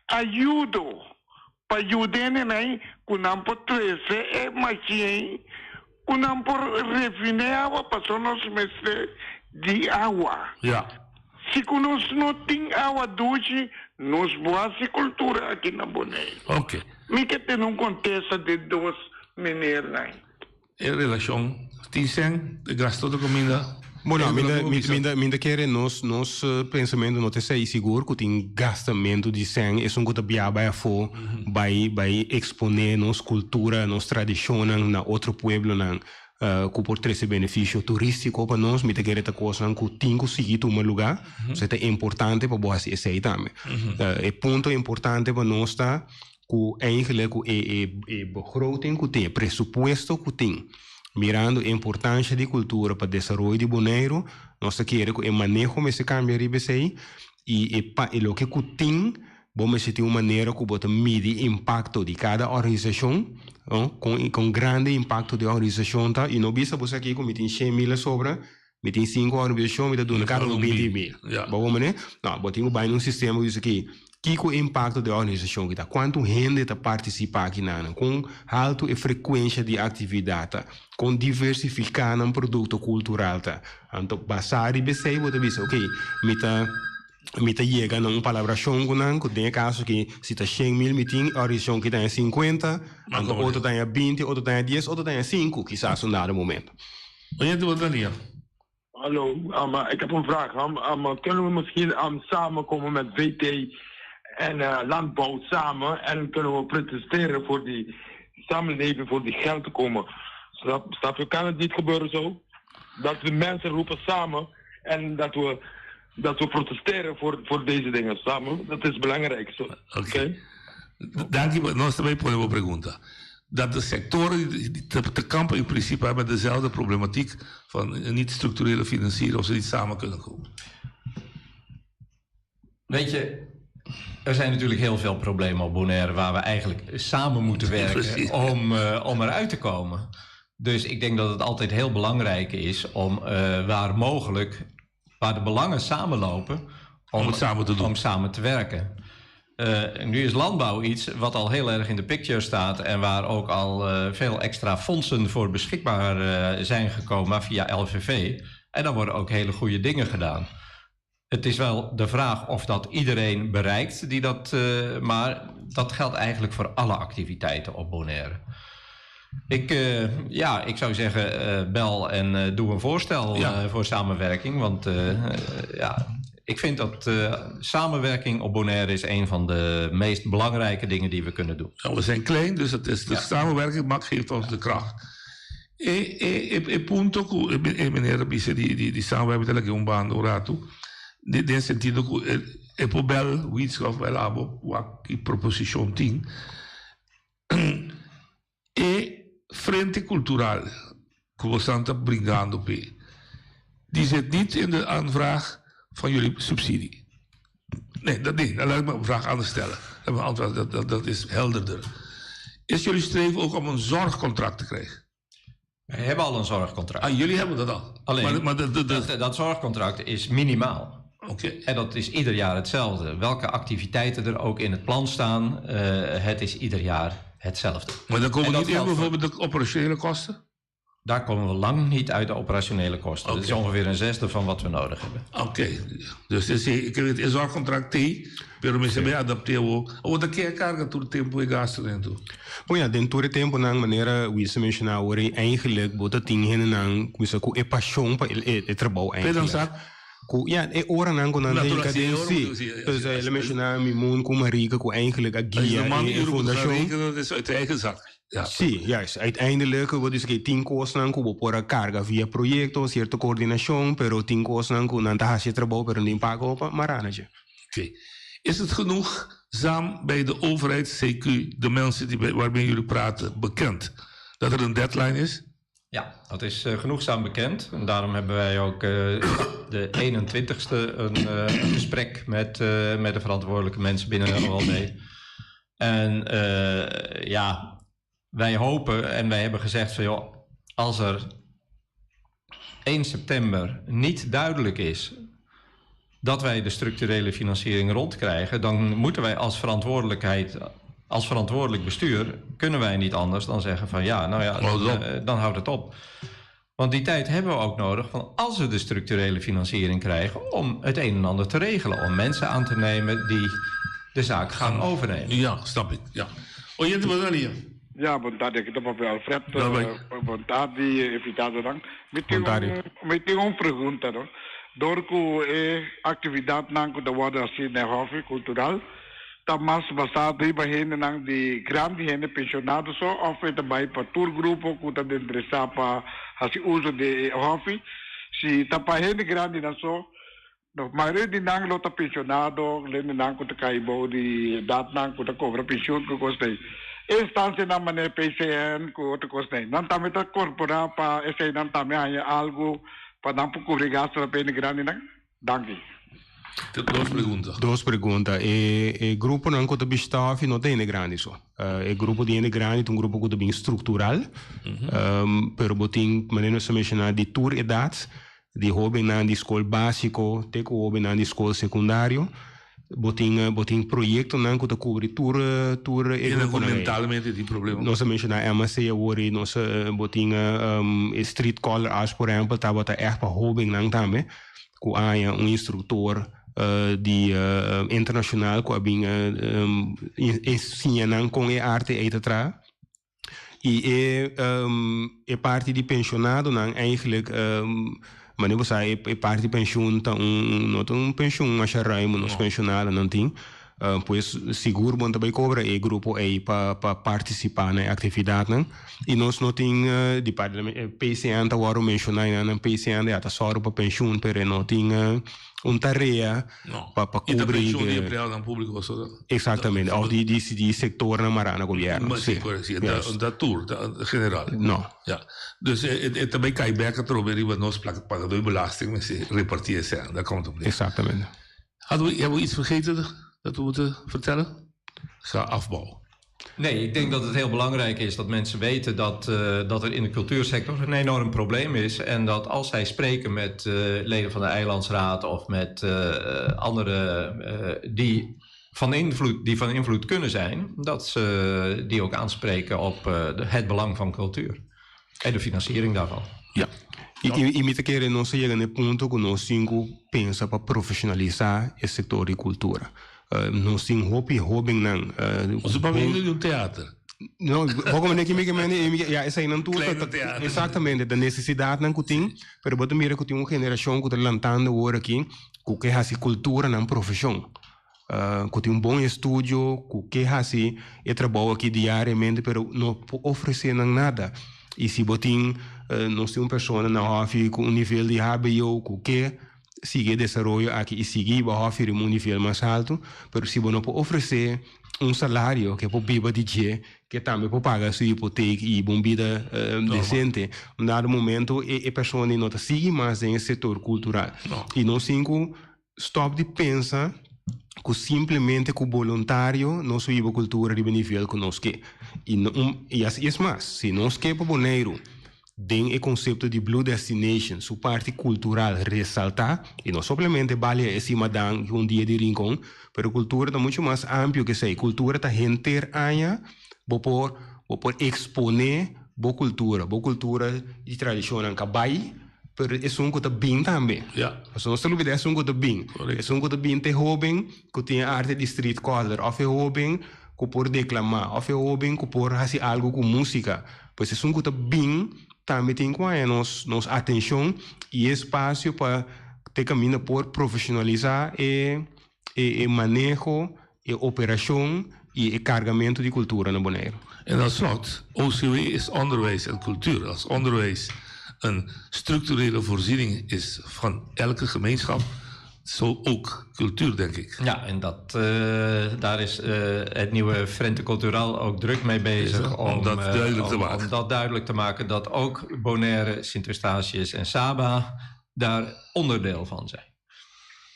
ayudo Pa yuda hendenan ku nan por trese e mashin ku nan por refiné awa pasobra nos mester di awa. Ja. Si ku nos no tin awa dushi nos bo hasi kultura aki na Boneiru. Oké. Mi ke tene un kontesta di dos menernan. E relashon tin sen, e gasto ta kuminda. Bueno, mi ta, mi, mi ta, mi ta kere nos, nos pensamentu no ta esei sigur ku tin gastamentu di sen, esun ku ta bia bai afó, bai, bai eksponé nos kultura, nos tradishonnan na otro pueblonan ku por trese benefisio turístiko pa nos. Mi ta kere ta kosnan ku tin ku sigui tuma lugá, so ta importante pa bo hasi esei tambe. E punto importante pa nos ta Ku eigenlijk ku e e e begroting ku tin, e presupuesto ku tin, mirando e importansha di kultura pa desaroyo di Boneiru, nos ta kere ku e maneho mester kambia riba esei i e pa e loke ku tin bo mester tin un manera ku bo ta midi impakto di kada organisashon, no, kon kon grandi e impakto di e organisashon ta i no bisa bo esaki ku mi tin shen mil a sobra, Mi tin sinku organisashon, mi ta duna kada un binti mil. Bo wou manera? No, bo tin ku bai na un sistema ku bisa ki, kiko e impakto di e organisashon ki ta? Kuantu hende ta partisipá aki nan? Kon haltu e frekuensha di aktividat ta? Kon diversifiká nan produkto kultural ta? Anto basá riba esei bo ta bisa, oke, mi ta mi ta yega na un palabrashon ku nan ku den e kaso ki si ta shen mil mi tin, e organisashon ki ta haña sinkuenta, anto otro ta haña binti, otro ta haña dies, otro ta haña sinku, kisas un dado momento. Oye, tu otra día. Hallo, um, ik heb een vraag. Um, um, kunnen we misschien um, samenkomen met VT en uh, landbouw samen en kunnen we protesteren voor die samenleving, voor die geld te komen? Snap, snap je? Kan het niet gebeuren zo? Dat de mensen roepen samen en dat we, dat we protesteren voor, voor deze dingen samen. Dat is belangrijk. Oké. Okay. Dank je. Nos tambe pone bo pregunta. Dat de sectoren die te kampen in principe hebben met dezelfde problematiek van niet structurele financieren of ze niet samen kunnen komen. Weet je, er zijn natuurlijk heel veel problemen op Bonaire waar we eigenlijk samen moeten werken om, uh, om eruit te komen. Dus ik denk dat het altijd heel belangrijk is om uh, waar mogelijk, waar de belangen samenlopen, om, om het samen te doen. Om samen te werken. Uh, nu is landbouw iets wat al heel erg in de picture staat en waar ook al uh, veel extra fondsen voor beschikbaar uh, zijn gekomen via LVV. En daar worden ook hele goede dingen gedaan. Het is wel de vraag of dat iedereen bereikt die dat, maar dat geldt eigenlijk voor alle activiteiten op Bonaire. Ik, eh, ja, ik zou zeggen, eh, bel en eh, doe een voorstel voor samenwerking. Want ja, ik vind dat samenwerking op Bonaire is een van de meest belangrijke dingen die we kunnen doen. Nou, we zijn klein, dus het is de samenwerking maakt, geeft ons de kracht. E, e, e, e punto ku e, e meneer bisa di, di, di samenwerking talaga un bando un rato, de, den sentido ku e, e por bel Wietske of bel abo wak ki proposicion tin. E frente cultural ku bosan ta bringando p'e, die zit niet in de aanvraag van jullie subsidie. Nee, dat, nee, dan laat ik mijn vraag anders stellen. Dat, mijn antwoord, dat, dat, dat is helderder. Is jullie streven ook om een zorgcontract te krijgen? We hebben al een zorgcontract. Ah, jullie hebben dat al? Alleen, Maar, maar de, de, de... Dat, dat zorgcontract is minimaal. Oké. En dat is ieder jaar hetzelfde. Welke activiteiten er ook in het plan staan, eh, het is ieder jaar hetzelfde. Maar dan komen En dat niet in geldt voor- bijvoorbeeld de operationele kosten? Daar komen we lang niet uit de operationele kosten. Dat is ongeveer een zesde van wat we nodig hebben. Oké, dus is, ik weet het zorgcontract T, pero me se me adapteu. O da que carga tur tempo e gasto dentro. Bom, ja, den tur tempo nang maneira Wilson menciona agora eigenlijk bota tin hene nang kumisa ku e paixão pa e, e, e trabalho Pedro eigenlijk. sabe? Ku ja, e ora nang ku nang Natural, dedica sim, den ora si. moet- ja, ja, Dus ja, ele menciona Mimoun ku Marika ku eigenlijk a Als guia de man e, e uren moet gaan fundação. rekenen, dat is uit eigen zak. Ja. Sí, juist. Uiteindelijk wordt dus que tin cosnan ku por a carga via proyecto, cierto coordinación, pero tin cosnan ku nan ta hasi trabalho, pero nin pago pa maranaje. Oké. Is het genoegzaam bij de overheid, CQ, de mensen die, bij- waarmee jullie praten, bekend dat er een deadline is? Ja, dat is eh, genoegzaam bekend. En daarom hebben wij ook eh, de 21ste een, eh, een gesprek met, eh, met de verantwoordelijke mensen binnen OLB. En eh, ja, wij hopen en wij hebben gezegd van joh, als er 1 september niet duidelijk is dat wij de structurele financiering rondkrijgen, dan moeten wij als verantwoordelijkheid, als verantwoordelijk bestuur, kunnen wij niet anders dan zeggen van ja, nou ja, dan, eh, dan houdt het op. Want die tijd hebben we ook nodig van als we de structurele financiering krijgen om het een en ander te regelen, om mensen aan te nemen die de zaak gaan overnemen. Ja, snap ik. Ja. Oyente, wat wil je? Ja, boa tarde, aqui está o Alfredo. Tá bem. Boa tarde, invitado dan. Me tem Boa tarde. um, me tem uma pergunta, não? Door ku e atividade nang ku da wada assim na hobby cultural, tá mais basado em bahene nang de grande gente pensionado só of é também para tour grupo ku tá de interessar para assim uso de hobby. Se tá para gente grande não só No, maioria de nang lota pensionado, lende nang kuta kaibo di dat nang kuta cobra pensioen ku kostei. Instância na mané PCN ku outra kostei. Nan também tá corporar pa esse nan também há algo pa não por cobrir gasto da pena grande nang. Danke. Dos preguntas. Dos preguntas. E, e grupo não que bestaaf não tem grande só. Uh, e grupo de ene grande um grupo que bem estrutural. Um, pero botin maneira se mencionar de tour idade, de jovem na de escola básico, te com jovem na de escola secundário. Botin eh, botin projeto não que cobre tour tour E grupo não é. mentalmente die problema. Nós mencionar MSC agora, nós botin um, street color as por exemplo, tá bota echt para jovem não também, com há um instrutor uh, die uh, internacional ku abin uh, um, ensina com e arte etc. E e, um, e parte de pensionado não eigenlijk um, maar nu zei e parte de pensioen tá um não um pensioen mas ruim nos pensionado não tem Uh, pois seguro bom também cobra e grupo aí para pa participar na atividade não e nós não tem uh, de parte PCN tá agora mencionar na PCN é tá só para pensioen pero não tem uh, um tarefa para pa E da cobrir pensioen die eh, empleado aan público. Zo. Exactamente, of die, die, die sector naar maar aan het governo. Maar sim, sim, da, Juist. da tour, da general. No. Ja. Dus het, het, também cai bem que trobe riba nós plak paga de belasting, maar ze repartieren zijn. Daar komt het op neer. Exactamente. Hadden we, hebben we iets vergeten dat we moeten vertellen? Ga afbouwen. Nee, ik denk dat het heel belangrijk is dat mensen weten dat, eh, dat er in de cultuursector een enorm probleem is. En dat als zij spreken met eh, leden van de Eilandsraad of met eh, anderen eh, die, van invloed, die van invloed kunnen zijn, dat ze die ook aanspreken op eh, de- het belang van cultuur en de financiering daarvan. Ja. E, e, e me querer não se chega no ponto que nós cinco pensa para profissionalizar o setor de cultura. Uh, nós temos hope e hobby não. Uh, Onze papel de um teatro. No, poco mane kimi ke mane ya eseinan tur ta exactamente ta necesidadnan ku tin, pero bo ta mira ku tin un generacion ku ta lantando awor aki ku ke hasi cultura nan profesion. Ku tin un bon estudio, ku ke hasi e trabou aki diariamente pero no por ofrece nan nada. Y si bo tin nos tin un persona na hofi ku un nivel di hbo ku ke sigui e desaroyo aki y sigui bo hofi riba un nivel mas alto, pero si bo no por ofrece un salario ke por biba di dje, ke tambe por paga su hipotek y hiba un bida decente, un dado momento e persona no ta sigui mas den e sector cultural. Y nos tin cu stop di pensa cu simplemente cu boluntario nos hiba cultura riba e nivel cu nos ke. Y y es mas, si nos ke pa Boneiru Den e konsepto di Blue Destination su parti kultural resaltá, i no solamente balia e simadan i un dia di Rincon, pero kultura ta muchu mas amplio ke esei. Kultura ta henter aña bo por bo por eksponé bo kultura, bo kultura i tradishonnan ka bai, pero esun ku ta bin tambe. Pasobra nos ta lubidá esun ku ta bin. Esun ku ta bin ta e hóben ku tin e arte di street color òf e hóben ku por deklamá òf e hóben ku por hasi algu ku músika. Pues esun ku ta bin tambe tin ku haña nos nos atenshon i e espasio pa te kaminda por profeshonalisá e e maneho, e operashon i e kargamentu di kultura na Boneiru. En tot slot, OCW is onderwijs en cultuur. Als onderwijs een structurele voorziening is van elke gemeenschap, zo ook cultuur, denk ik. Ja, en dat, daar is het nieuwe Frente Cultural ook druk mee bezig. Om dat duidelijk te maken. Om dat duidelijk te maken dat ook Bonaire, Sint Eustatius en Saba daar onderdeel van zijn.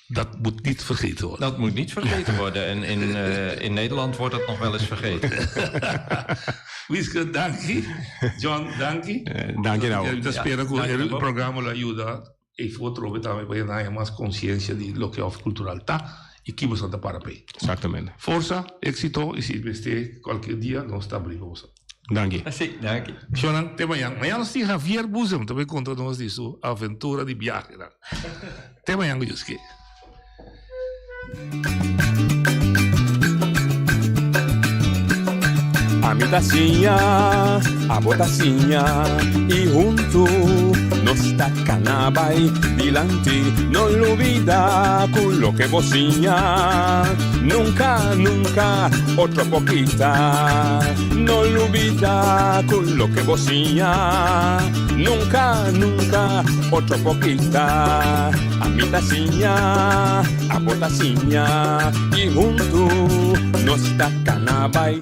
Dat moet niet vergeten worden. Dat moet niet vergeten worden. En in, in Nederland wordt dat nog wel eens vergeten. Wiske, danki. John, danki. Danki nou. Ik espero ku e programa lo ayuda e for trobe tambe pa nan haña mas konsiensia di loke òf kultural ta i ki boso ta para p'e. Exactamente. Forsa, éksito i si mester kualke dia nos ta abri pa boso. Danki. Sí, danki. Shownan, te mañan. Mañan nos tin Javier Buzem ta bay konta nos di su aventura di biahenan. Te mañan ku Dios ke. Ami ta siña, abo ta siña y huntu nos ta cana bay dilanti. No lubida cu loke bo siña nunca, nunca otro por kita. No lubida cu loke bo siña nunca, nunca otro por kita. Ami ta siña, abo ta siña y huntu nos ta cana bay.